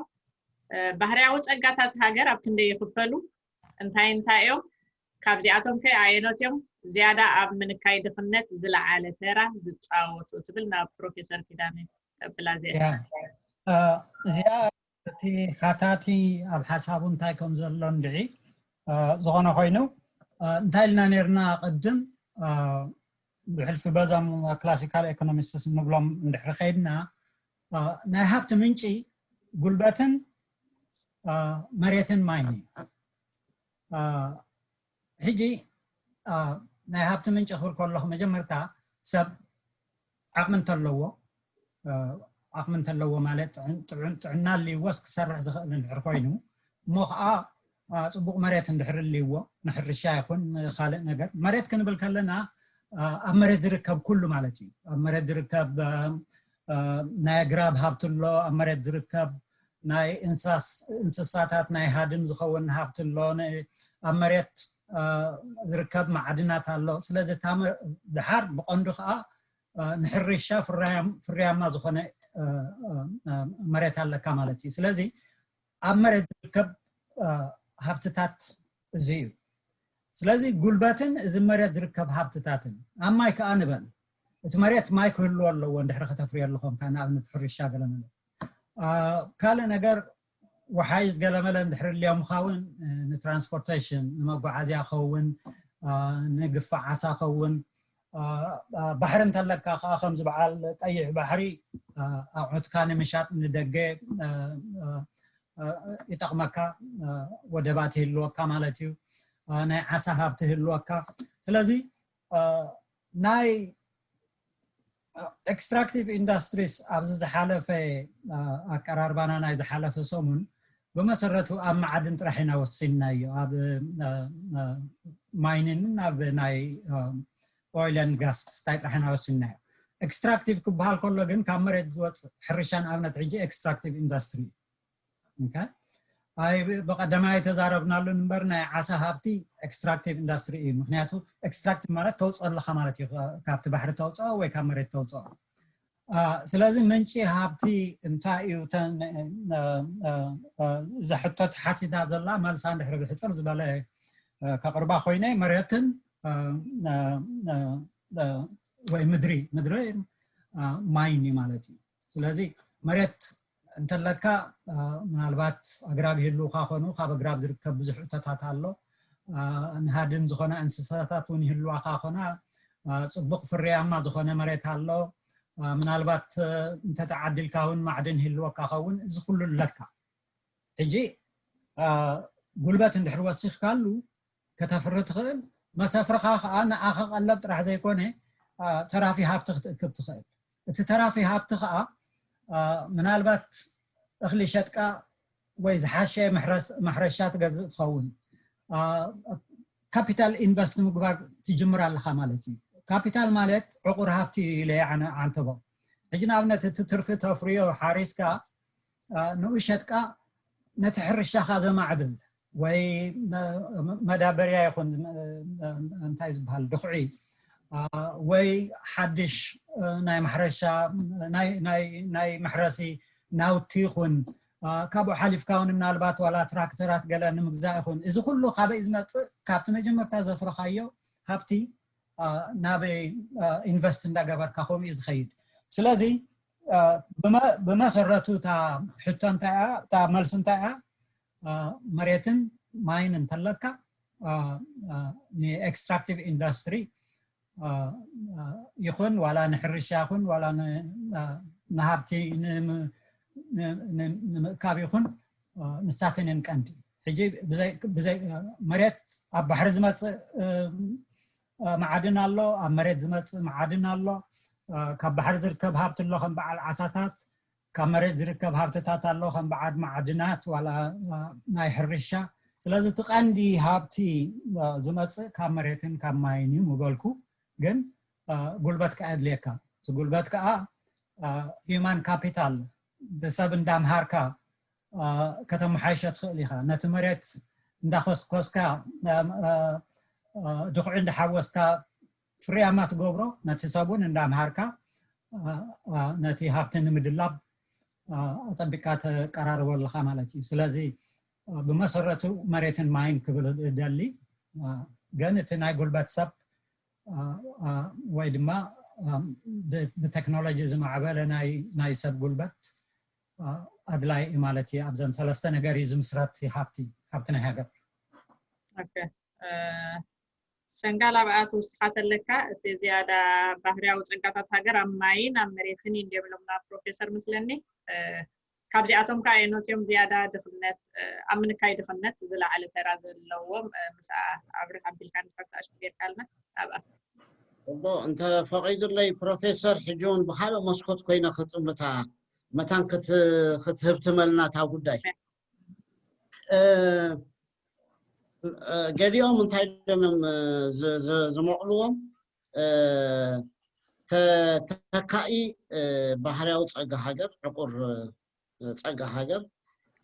ባህርያዊ ፀጋታት ሃገር ኣብ ክንደይ ይኽፈሉ እንታይ እንታይ እዮም ካብዚኣቶም ከ ኣየኖት እዮም ዝያዳ ኣብ ምንካይ ድኽነት ዝለዓለ ተራ ዝፃወቱ ትብል ናብ ፕሮፌሰር ኪዳነ ቀብላ እዚኣ እዚኣ እቲ ሓታቲ ኣብ ሓሳቡ እንታይ ከም ዘሎ እንድዒ ዝኾነ ኮይኑ እንታይ ኢልና ነርና ቅድም ብሕልፊ በዞም ክላሲካል ኤኮኖሚስትስ እንብሎም እንድሕሪ ከይድና ናይ ሃብቲ ምንጪ ጉልበትን መሬትን ማይን እዩ ሕጂ ናይ ሃብቲ ምንጪ ክብል ከለኹ መጀመርታ ሰብ ዓቕሚ እንተለዎ ዓቕሚ እንተለዎ ማለት ጥዑም ጥዕና ኣልይዎስ ክሰርሕ ዝኽእል እንድሕር ኮይኑ እሞ ከዓ ፅቡቕ መሬት እንድሕር ኣልይዎ ንሕርሻ ይኹን ካልእ ነገር መሬት ክንብል ከለና ኣብ መሬት ዝርከብ ኩሉ ማለት እዩ። ኣብ መሬት ዝርከብ ናይ ኣግራብ ሃብቲ ኣሎ፣ ኣብ መሬት ዝርከብ ናይ እንስሳታት ናይ ሃድን ዝኸውን ሃብቲ ኣሎ፣ ኣብ መሬት ዝርከብ ማዕድናት ኣሎ። ስለዚ ድሓር ብቐንዱ ከዓ ንሕርሻ ፍርያማ ዝኾነ መሬት ኣለካ ማለት እዩ። ስለዚ ኣብ መሬት ዝርከብ ሃብትታት እዚ እዩ። ስለዚ ጉልበትን እዚ መሬት ዝርከብ ሃብትታትን ኣብ ማይ ከዓ ንበል እቲ መሬት ማይ ክህልዎ ኣለዎ እንድሕሪ ከተፍርዮ ኣለኹም ከ ንኣብነት ሕርሻ ገለመለ ካልእ ነገር ወሓይዝ ገለመለ እንድሕሪ ልዮምካ እውን ንትራንስፖርቴሽን ንመጓዓዝያ ከውን ንግፋ ዓሳ ከውን ባሕሪ እንተለካ ከዓ ከምዚ በዓል ቀይሕ ባሕሪ ኣቑሑትካ ንምሻጥ ንደገ ይጠቕመካ፣ ወደባት ይህልወካ ማለት እዩ። ናይ ዓሳ ሃብቲ ይህልወካ። ስለዚ ናይ ኤክስትራክቲቭ ኢንዱስትሪስ ኣብዚ ዝሓለፈ ኣቀራርባና ናይ ዝሓለፈ ሰሙን ብመሰረቱ ኣብ መዓድን ጥራሕ ኢና ወሲንናዮ። ኣብ ማይኒን ኣብ ናይ ኦይል ን ጋስ ክስታይ ጥራሕ ኢና ወሲንናዮ። ኤክስትራክቲቭ ክበሃል ከሎ ግን ካብ መሬት ዝወፅእ ሕርሻ ንኣብነት ሕጂ ኤክስትራክቲቭ ኢንዱስትሪ እዩ። ብቀዳማይ ተዛረብናሉ እምበር ናይ ዓሳ ሃብቲ ኤክስትራክቲቭ ኢንዱስትሪ እዩ። ምክንያቱ ኤክስትራክቲቭ ማለት ተውፅኦ ኣለካ ማለት እዩ፣ ካብቲ ባሕሪ ተውፅኦ ወይ ካብ መሬት ተውፅኦ። ስለዚ ምንጪ ሃብቲ እንታይ እዩ? እዛ ሕቶ ተሓቲታ ዘላ መልሳ እንድሕሪ ብሕፅር ዝበለ ከቕርባ ኮይነ መሬትን ወይ ምድሪ ምድሪ ማይን እዩ ማለት እዩ። ስለዚ መሬት እንተለካ ምናልባት ኣግራብ ይህልውካ ኮኑ ካብ ኣግራብ ዝርከብ ብዙሕ እቶታት ኣሎ። ንሃድን ዝኾነ እንስሳታት እውን ይህልዋካ ኮና፣ ፅቡቕ ፍርያማ ዝኾነ መሬት ኣሎ። ምናልባት እንተተዓዲልካ እውን ማዕድን ይህልወካ ከውን፣ እዚ ኩሉ ኣለካ። ሕጂ ጉልበት እንድሕር ወሲኽካሉ ከተፍሪ ትኽእል፣ መሰፍርኻ ከዓ ንኣኻ ቀለብ ጥራሕ ዘይኮነ ተራፊ ሃብቲ ክትእክብ ትኽእል። እቲ ተራፊ ሃብቲ ከዓ ምናልባት እኽሊ ሸጥቃ ወይ ዝሓሸ ማሕረሻ ትገዝእ ትኸውን። ካፒታል ኢንቨስት ምግባር ትጅምር ኣለኻ ማለት እዩ። ካፒታል ማለት ዕቑር ሃብቲ ኢለ ኣነ ዓንተቦ። ሕጂ ንኣብነት እቲ ትርፊ ተፍርዮ ሓሪስካ ንኡ ሸጥቃ ነቲ ሕርሻኻ ዘማዕብል ወይ መዳበርያ ይኹን እንታይ ዝበሃል ድኹዒ ወይ ሓድሽ ናይ ማሕረሻ ናይ መሕረሲ ናውቲ ይኹን ካብኡ ሓሊፍካ እውን ምናልባት ዋላ ትራክተራት ገለ ንምግዛእ ይኹን እዚ ኩሉ ካበይ ዝመፅእ ካብቲ መጀመርታ ዘፍረኻዮ ሃብቲ ናበይ ኢንቨስት እንዳገበርካ ከምኡ እዩ ዝኸይድ። ስለዚ ብመሰረቱ እታ ሕቶ እንታይ እያ እታ መልሲ እንታይ እያ? መሬትን ማይን እንተለካ ንኤክስትራክቲቭ ኢንዱስትሪ ይኹን ዋላ ንሕርሻ ይኹን ዋላ ንሃብቲ ንምእካብ ይኹን ንሳተን እየን ቀንዲ። ሕጂ መሬት ኣብ ባሕሪ ዝመፅእ መዓድን ኣሎ፣ ኣብ መሬት ዝመፅእ መዓድን ኣሎ፣ ካብ ባሕሪ ዝርከብ ሃብቲ ኣሎ ከም በዓል ዓሳታት፣ ካብ መሬት ዝርከብ ሃብትታት ኣሎ ከም በዓል መዓድናት ዋላ ናይ ሕርሻ። ስለዚ እቲ ቀንዲ ሃብቲ ዝመፅእ ካብ መሬትን ካብ ማይን እዩ ምበልኩ። ግን ጉልበት ከዓ የድልየካ። እቲ ጉልበት ከዓ ሂማን ካፒታል ሰብ እንዳምሃርካ ከተመሓይሸ ትኽእል ኢኻ። ነቲ መሬት እንዳኮስኮስካ ድኹዒ እንዳሓወስካ ፍርያማ ትገብሮ ነቲ ሰብ እውን እንዳምሃርካ ነቲ ሃብቲ ንምድላብ ኣፀቢቅካ ተቀራርቦ ኣለካ ማለት እዩ። ስለዚ ብመሰረቱ መሬትን ማይን ክብል ደሊ ግን እቲ ናይ ጉልበት ሰብ ወይ ድማ ብቴክኖሎጂ ዝማዕበለ ናይ ሰብ ጉልበት ኣድላይ ማለት እዩ። ኣብዘን ሰለስተ ነገር እዩ ዝምስረት ሃብቲ ሃብቲ ናይ ሃገር። ሸንጋል ኣብኣ ትውስሓት ኣለካ። እቲ ዝያዳ ባህርያዊ ጸጋታት ሃገር ኣብ ማይን ኣብ መሬትን እዩ እንዲዮም ኢሎምና ፕሮፌሰር ምስለኒ። ካብዚኣቶም ከኣ ኣየኖት እዮም ዝያዳ ድኽነት ኣብ ምንካይ ድኽነት ዝለዓለ ተራ ዘለዎም? ምስ ኣብርህ ኣቢልካ እንድሕር ተኣሽሙ ጌርካልና ኣብኣ። እሞ እንተ ፈቒዱለይ ፕሮፌሰር፣ ሕጂ እውን ብኻልእ መስኮት ኮይነ ክጥምታ መታን ክት- ክትህብትመልና እታ ጉዳይ። እ፣ እ፣ ገሊኦም እንታይ ኢሎም እዮም፣ እ፣ ዝ- ዝ- ዝመቕልዎም፣ እ፣ ተ- ተተካኢ፣ እ፣ ባህርያዊ ጸጋ ሃገር፣ ዕቑር፣ እ፣ ጸጋ ሃገር፣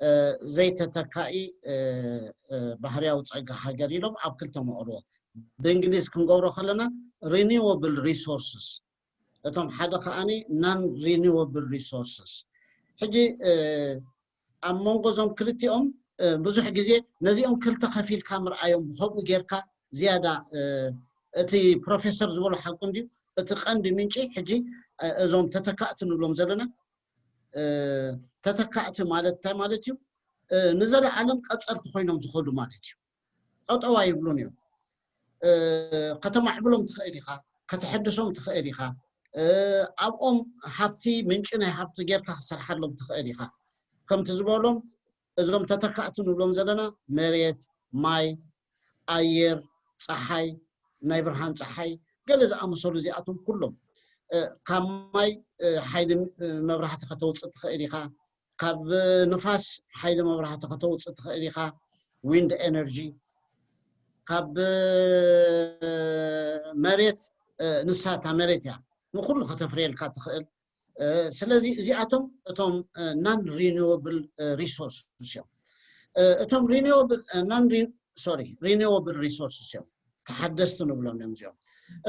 እ፣ ዘይተተካኢ፣ እ፣ እ፣ ባህርያዊ ጸጋ ሃገር ኢሎም ኣብ ክልተ መቕልዎ። ብእንግሊዝ ክንገብሮ ከለና renewable resources፣ እቶም ሓደ ከኣኒ non renewable resources። ሕጂ፣ እ፣ ኣብ መንጎ እዞም ክልቲኦም፣ እ፣ ብዙሕ ግዜ ነዚኦም ክልተ ከፊልካ ምርኣዮም፣ ብኸምኡ ጌርካ ዝያዳ፣ እ፣ እቲ ፕሮፌሰር ዝበሎ ሓቁ እንድዩ። እቲ ቀንዲ ምንጪ ሕጂ፣ እ፣ እዞም ተተካእቲ ንብሎም ዘለና፣ እ፣ ተተካእቲ ማለት እንታይ ማለት እዩ? እ፣ ንዘለኣለም ቀጸልቲ ኮይኖም ዝኸዱ ማለት እዩ። ጠጠው ኣይብሉን እዮም። እ፣ ከተማዕብሎም ትኽእል ኢኻ፣ ከተሐድሶም ትኽእል ኢኻ፣ እ፣ ኣብኦም ሃብቲ፣ ምንጪ ናይ ሃብቲ ጌርካ ክትሰርሓሎም ትኽእል ኢኻ። ከምቲ ዝበሎም፣ እዞም ተተካእቲ ንብሎም ዘለና መሬት፣ ማይ፣ ኣየር፣ ጸሓይ፣ ናይ ብርሃን ጸሓይ፣ ገለ ዝኣመሰሉ እዚኣቶም ኩሎም፣ እ፣ ካብ ማይ፣ እ፣ ሓይሊ፣ እ፣ መብራህቲ ከተውጽእ ትኽእል ኢኻ። ካብ ንፋስ ሓይሊ መብራህቲ ከተውፅእ ትኽእል ኢኻ፣ ዊንድ ኤነርጂ። ካብ መሬት፣ ንሳ እታ መሬት እያ ንኩሉ ከተፍርየልካ ትኽእል። ስለዚ እዚኣቶም እቶም non renewable resources እዮም። እቶም renewable non sorry renewable resources እዮም፣ ተሓደስቲ ንብሎም እዮም እዚኦም።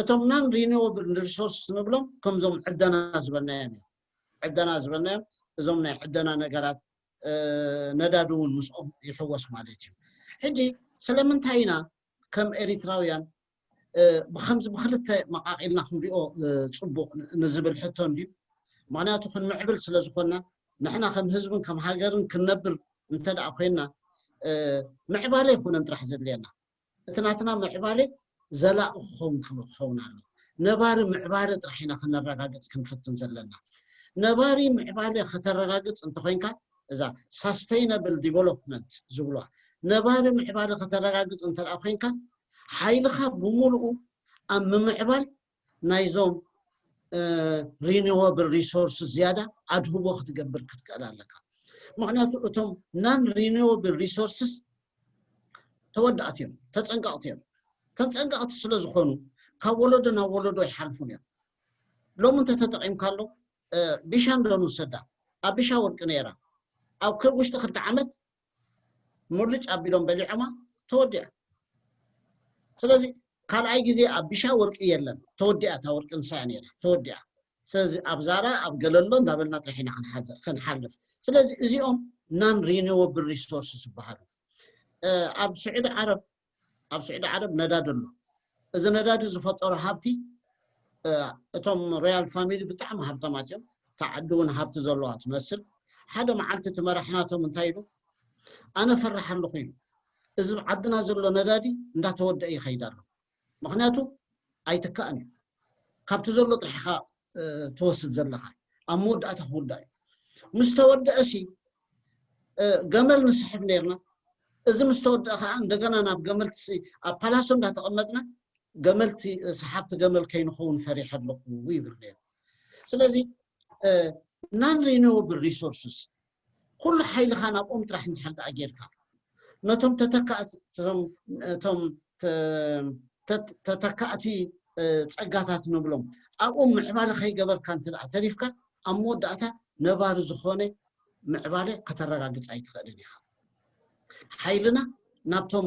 እቶም non renewable resources ንብሎም ከምዞም ዕደና ዝበልናዮም እዮም። ዕደና ዝበልናዮም እዞም ናይ ዕደና ነገራት፣ ነዳዲ እውን ምስኦም ይሕወስ ማለት እዩ። ሕጂ ስለምንታይ ኢና ከም ኤሪትራውያን ብከምዚ ብክልተ መቃቂልና ክንሪኦ ፅቡቅ ንዝብል ሕቶ እንድዩ። ምክንያቱ ክንምዕብል ስለዝኮንና፣ ንሕና ከም ህዝብን ከም ሃገርን ክንነብር እንተደኣ ኮይንና፣ ምዕባለ ኣይኮነን ጥራሕ ዘድልየና። እቲ ናትና ምዕባለ ዘላቂ ክኸውን ክኸውን ኣሎ። ነባሪ ምዕባለ ጥራሕ ኢና ክነረጋግፅ ክንፍትን ዘለና። ነባሪ ምዕባለ ከተረጋግፅ እንተኮይንካ፣ እዛ sustainable development ዝብልዋ ነባሪ ምዕባለ ከተረጋግፅ እንተደኣ ኮይንካ፣ ሓይልኻ ብምሉኡ ኣብ ምምዕባል ናይዞም renewable resources ዝያዳ ኣድህቦ ክትገብር ክትክእል ኣለካ። ምክንያቱ እቶም non renewable resources ተወዳእቲ እዮም፣ ተፀንቀቕቲ እዮም። ተፀንቀቕቲ ስለዝኾኑ ካብ ወለዶ ናብ ወለዶ ይሓልፉን እዮም። ሎሚ እንተተጠቒምካሎም ቢሻ እንዶ ንውሰዳ፣ ኣብ ቢሻ ወርቂ ነይራ፣ ኣብ ውሽጢ ክልተ ዓመት ሙልጭ ኣቢሎም በሊዖማ፣ ተወዲኣ። ስለዚ ካልኣይ ግዜ ኣብ ቢሻ ወርቂ የለን፣ ተወዲኣ። እታ ወርቂ ንሳ እያ ነይራ፣ ተወዲኣ። ስለዚ ኣብ ዛራ ኣብ ገለሎ እንዳበልና ጥራሕ ኢና ክንሓልፍ። ስለዚ እዚኦም non renewable resources ይበሃሉ። ኣብ ስዑዲ ዓረብ ኣብ ስዑዲ ዓረብ ነዳዲ ኣሎ። እዚ ነዳዲ ዝፈጠሮ ሃብቲ፣ እቶም ሮያል ፋሚሊ ብጣዕሚ ሃብታማት እዮም። እታ ዓዲ እውን ሃብቲ ዘለዋ ትመስል። ሓደ መዓልቲ እቲ መራሕ ናቶም እንታይ ኢሉ፣ ኣነ ፈርሕ ኣለኹ ኢሉ። እዚ ዓድና ዘሎ ነዳዲ እንዳተወደአ ይኸይድ ኣሎ። ምክንያቱ ኣይትካእን እዩ። ካብቲ ዘሎ ጥራሕ ኢኻ ትወስድ ዘለኻ፣ ኣብ መወዳእታ ክውዳእ እዩ። ምስ ተወደአ ሲ ገመል ንስሕብ ነርና። እዚ ምስ ተወደአ ከዓ እንደገና ናብ ገመልቲ፣ ኣብ ፓላሶ እንዳተቐመጥና ገመልቲ፣ ሰሓብቲ ገመል ከይንኸውን ፈሪሐ ኣለኹ ይብል ነይሩ። ስለዚ non renewable resources ኩሉ ሓይልኻ ናብኦም ጥራሕ እንድሕር ደኣ ጌርካ፣ ነቶም ተተካእቲ እቶም ተተካእቲ ፀጋታት ንብሎም ኣብኦም ምዕባለ ከይገበርካ እንተ ደኣ ተሪፍካ፣ ኣብ መወዳእታ ነባሪ ዝኾነ ምዕባለ ከተረጋግፅ ኣይትኽእልን ኢኻ። ሓይልና ናብቶም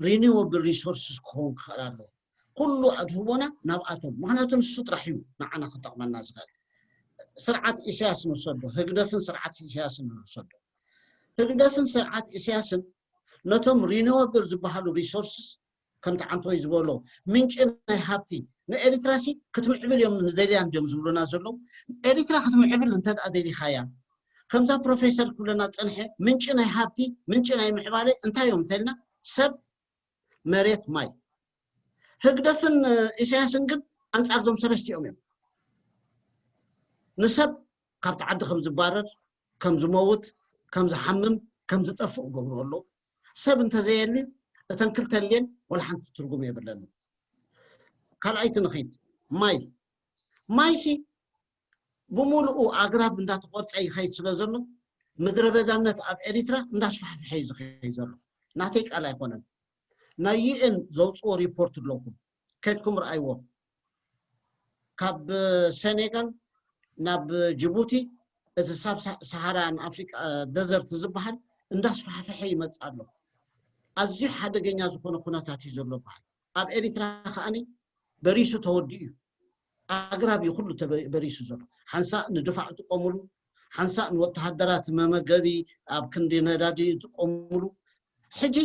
renewable resources ክኸውን ክኽእል ኣለዎ። ኩሉ ኣድህቦና ናብኣቶም፣ ምክንያቱ ንሱ ጥራሕ እዩ ንዓና ክጠቕመና ዝኽእል። ስርዓት ኢሳያስ ንውሰዶ፣ ህግደፍን ስርዓት ኢሳያስን ንውሰዶ። ህግደፍን ስርዓት ኢሳያስን ነቶም renewable ዝበሃሉ resources፣ ከምቲ ዓንቶይ ዝበሎ ምንጪ ናይ ሃብቲ፣ ንኤሪትራ ሲ ክትምዕብል እዮም ንደልያ እንዲዮም ዝብሉና ዘለዉ። ኤሪትራ ክትምዕብል እንተ ደኣ ደሊኻያ፣ ከምዛ ፕሮፌሰር ክብለና ዝጸንሐ ምንጪ ናይ ሃብቲ፣ ምንጪ ናይ ምዕባለ እንታይ እዮም እንተልና፣ ሰብ፣ መሬት፣ ማይ። ህግደፍን ኢሳያስን ግን ኣንጻር ዞም ሰለስቲኦም እዮም። ንሰብ ካብቲ ዓዲ ከም ዝባረር፣ ከም ዝመውት፣ ከም ዝሓምም፣ ከም ዝጠፍእ ገብሩ ኣለዉ። ሰብ እንተዘየልዩ እተን ክልተ ልየን ወላ ሓንቲ ትርጉም የብለንን። ካልኣይቲ ንኺድ። ማይ ማይሲ ብምሉኡ ኣግራብ እንዳተቆርፀ ይኸይድ ስለ ዘሎ ምድረ በዳነት ኣብ ኤሪትራ እንዳስፋሕፍሐ እዩ ዝኸይድ ዘሎ። ናተይ ቃል ኣይኮነን። ናይ ዩኤን ዘውፅዎ ሪፖርት ኣለኩም፣ ከድኩም ረኣይዎ። ካብ ሴኔጋል ናብ ጅቡቲ እቲ ሳብ ሰሃራን ኣፍሪቃ ደዘርት ዝበሃል እንዳስፋሕፈሐ ይመፅእ ኣሎ። ኣዝዩ ሓደገኛ ዝኾነ ኩነታት እዩ ዘሎ በሃል። ኣብ ኤሪትራ ከዓኒ በሪሱ ተወዲኡ እዩ። ኣግራብ እዩ ኩሉ በሪሱ ዘሎ። ሓንሳእ ንድፋዕ ይጥቀምሉ፣ ሓንሳእ ንወተሃደራት መመገቢ ኣብ ክንዲ ነዳዲ ይጥቀምሉ። ሕጂ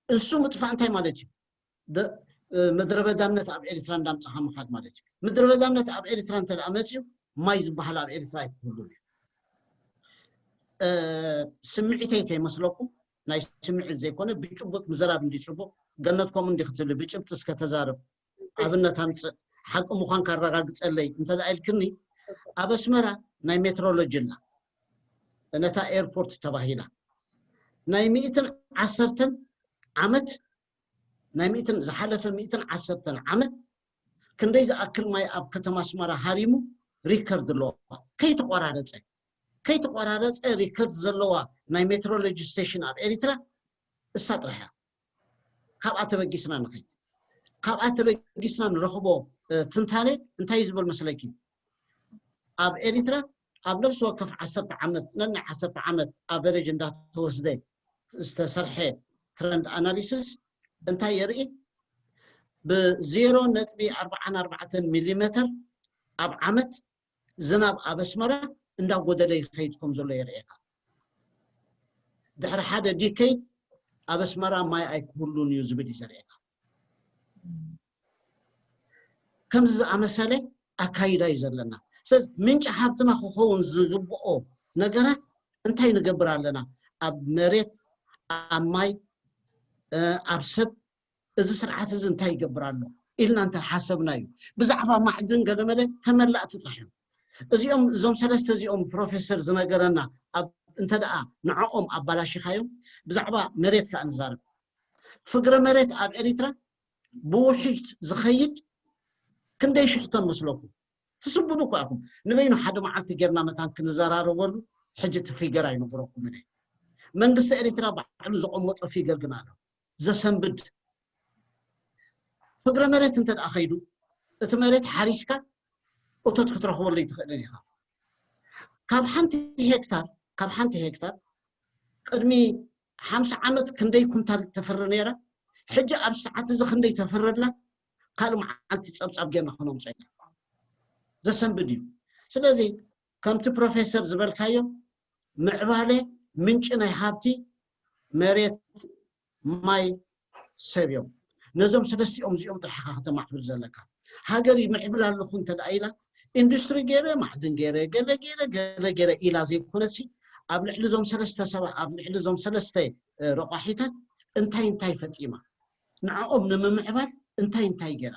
እሱ ምጥፋእ እንታይ ማለት እዩ? ምድረ በዳነት ኣብ ኤሪትራ እንዳምፅኻ ምኻድ ማለት እዩ። ምድረ በዳነት ኣብ ኤሪትራ እንተ መፅዩ ማይ ዝበሃል ኣብ ኤሪትራ ኣይክህሉን እዩ። ስምዒተይ ከይመስለኩም፣ ናይ ስምዒት ዘይኮነ ብጭቡጥ ምዘራብ እንዲ ፅቡቕ። ገነት ከምኡ እንዲ ክትብል ብጭብጢ እስከ ተዛረብ። ኣብነት ኣምፅእ፣ ሓቂ ምዃን ካረጋግፀለይ እንተ ኢልክኒ፣ ኣብ ኣስመራ ናይ ሜትሮሎጂ ኣላ፣ ነታ ኤርፖርት ተባሂላ ናይ ሚእትን ዓሰርተን ዓመት፣ ናይ ሚእትን ዝሓለፈ ሚእትን ዓሰርተን ዓመት ክንደይ ዝኣክል ማይ ኣብ ከተማ ኣስመራ ሃሪሙ ሪከርድ ኣለዋ። ከይተቆራረፀ ከይተቆራረፀ ሪከርድ ዘለዋ ናይ ሜትሮሎጂ ስቴሽን ኣብ ኤሪትራ እሳ ጥራሕ እያ። ካብኣ ተበጊስና ንኸይድ፣ ካብኣ ተበጊስና ንረኽቦ ትንታነ እንታይ እዩ ዝብል መስለኪ? ኣብ ኤሪትራ ኣብ ነፍሲ ወከፍ ዓሰርተ ዓመት፣ ነናይ ዓሰርተ ዓመት ኣቨሬጅ እንዳተወስደ ዝተሰርሐ ትረንድ ኣናሊሲስ እንታይ የርኢ? ብ ዜሮ ነጥቢ ኣርባዓን ኣርባዕተን ሚሊሜተር ኣብ ዓመት ዝናብ ኣብ ኣስመራ እንዳጎደለ ይኸይድ ከም ዘሎ የርእየካ። ድሕሪ ሓደ ዲከይድ ኣብ ኣስመራ ማይ ኣይክህሉን እዩ ዝብል እዩ ዘርእየካ። ከምዚ ዝኣመሰለ ኣካይዳ እዩ ዘለና። ስለዚ ምንጪ ሃብትና ክኸውን ዝግብኦ ነገራት እንታይ ንገብር ኣለና? ኣብ መሬት፣ ኣብ ማይ፣ ኣብ ሰብ፣ እዚ ስርዓት እዚ እንታይ ይገብር ኣሎ ኢልና እንተሓሰብና እዩ። ብዛዕባ ማዕድን ገለመለ ተመላእቲ ጥራሕ እዮም። እዚኦም፣ እዞም ሰለስተ እዚኦም ፕሮፌሰር ዝነገረና እንተ ደኣ ንዕኦም ኣባላሽኻዮም፣ ብዛዕባ መሬት ከዓ ንዛረብ። ፍግረ መሬት ኣብ ኤሪትራ ብውሕጅ ዝኸይድ ክንደይ ሽሕቶን መስለኩም? ትስብዱ እኳ ኢኹም። ንበይኑ ሓደ መዓልቲ ጌርና መታን ክንዘራረበሉ። ሕጂ እቲ ፊገር ኣይነግረኩምን እየ። መንግስቲ ኤሪትራ ባዕሉ ዘቐመጦ ፊገር ግን ኣሎ ዘሰንብድ። ፍግረ መሬት እንተ ደኣ ኸይዱ፣ እቲ መሬት ሓሪስካ እቶት ክትረኽበሉ ኣይትኽእልን ኢኻ። ካብ ሓንቲ ሄክታር፣ ካብ ሓንቲ ሄክታር ቅድሚ ሓምሳ ዓመት ክንደይ ኩንታል ተፍሪ ነይራ፣ ሕጂ ኣብ ሰዓት እዚ ክንደይ ተፍሪ ኣላ፣ ካልእ መዓልቲ ጸብጻብ ጌርና ክነምጾ ኢና። ዘሰንብድ እዩ። ስለዚ ከምቲ ፕሮፌሰር ዝበልካዮ ምዕባለ ምንጪ ናይ ሃብቲ መሬት፣ ማይ፣ ሰብ እዮም። ነዞም ሰለስቲኦም እዚኦም ጥራሕ ኢኻ ከተማዕብል ዘለካ። ሃገር ይምዕብል ኣለኹ እንተ ደኣ ኢላ ኢንዱስትሪ ገይረ፣ ማዕድን ገይረ፣ ገለ ገይረ፣ ገለ ገይረ ኢላ ዘይኮነሲ ኣብ ልዕሊ እዞም ሰለስተ ሰባት፣ ኣብ ልዕሊ እዞም ሰለስተ ረቋሒታት እንታይ እንታይ ፈጺማ፣ ንዕኦም ንምምዕባል እንታይ እንታይ ገይራ፣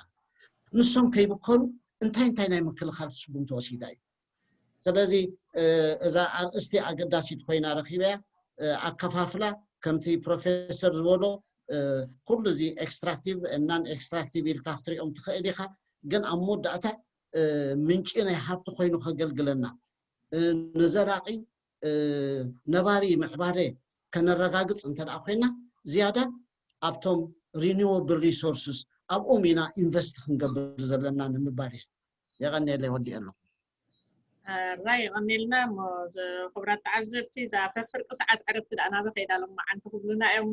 ንሶም ከይብከሉ እንታይ እንታይ ናይ ምክልኻል ስጉምቲ ወሲዳ እዩ። ስለዚ እዛ ኣርእስቲ ኣገዳሲት ኮይና ረኺበያ። ኣከፋፍላ ከምቲ ፕሮፌሰር ዝበሎ ኩሉ እዚ ኤክስትራክቲቭ ናን ኤክስትራክቲቭ ኢልካ ክትሪኦም ትኽእል ኢኻ። ግን ኣብ መወዳእታ ምንጪ ናይ ሃብቲ ኮይኑ ከገልግለና፣ ንዘላቒ ነባሪ ምዕባለ ከነረጋግፅ እንተ ደኣ ኮይና፣ ዝያዳ ኣብቶም ሪኒወብል ሪሶርስስ ኣብኦም ኢና ኢንቨስት ክንገብር ዘለና ንምባል እየ። የቐንየለይ፣ ወዲኤ ኣለኹ። ራይ የቐንየልና። እሞ ክቡራት ተዓዘብቲ፣ እዛ ፈፍርቂ ሰዓት ዕረፍቲ ደኣ ናበ ከይዳ ሎማዓንቲ ክብሉና እዮም።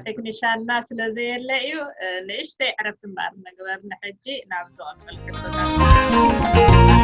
ቴክኒሻንና ስለ ዘየለ እዩ። ንእሽተይ ዕረፍቲ እምበኣር ንግበር ንሕጂ ናብ ዝቐፅል ሕቶታት።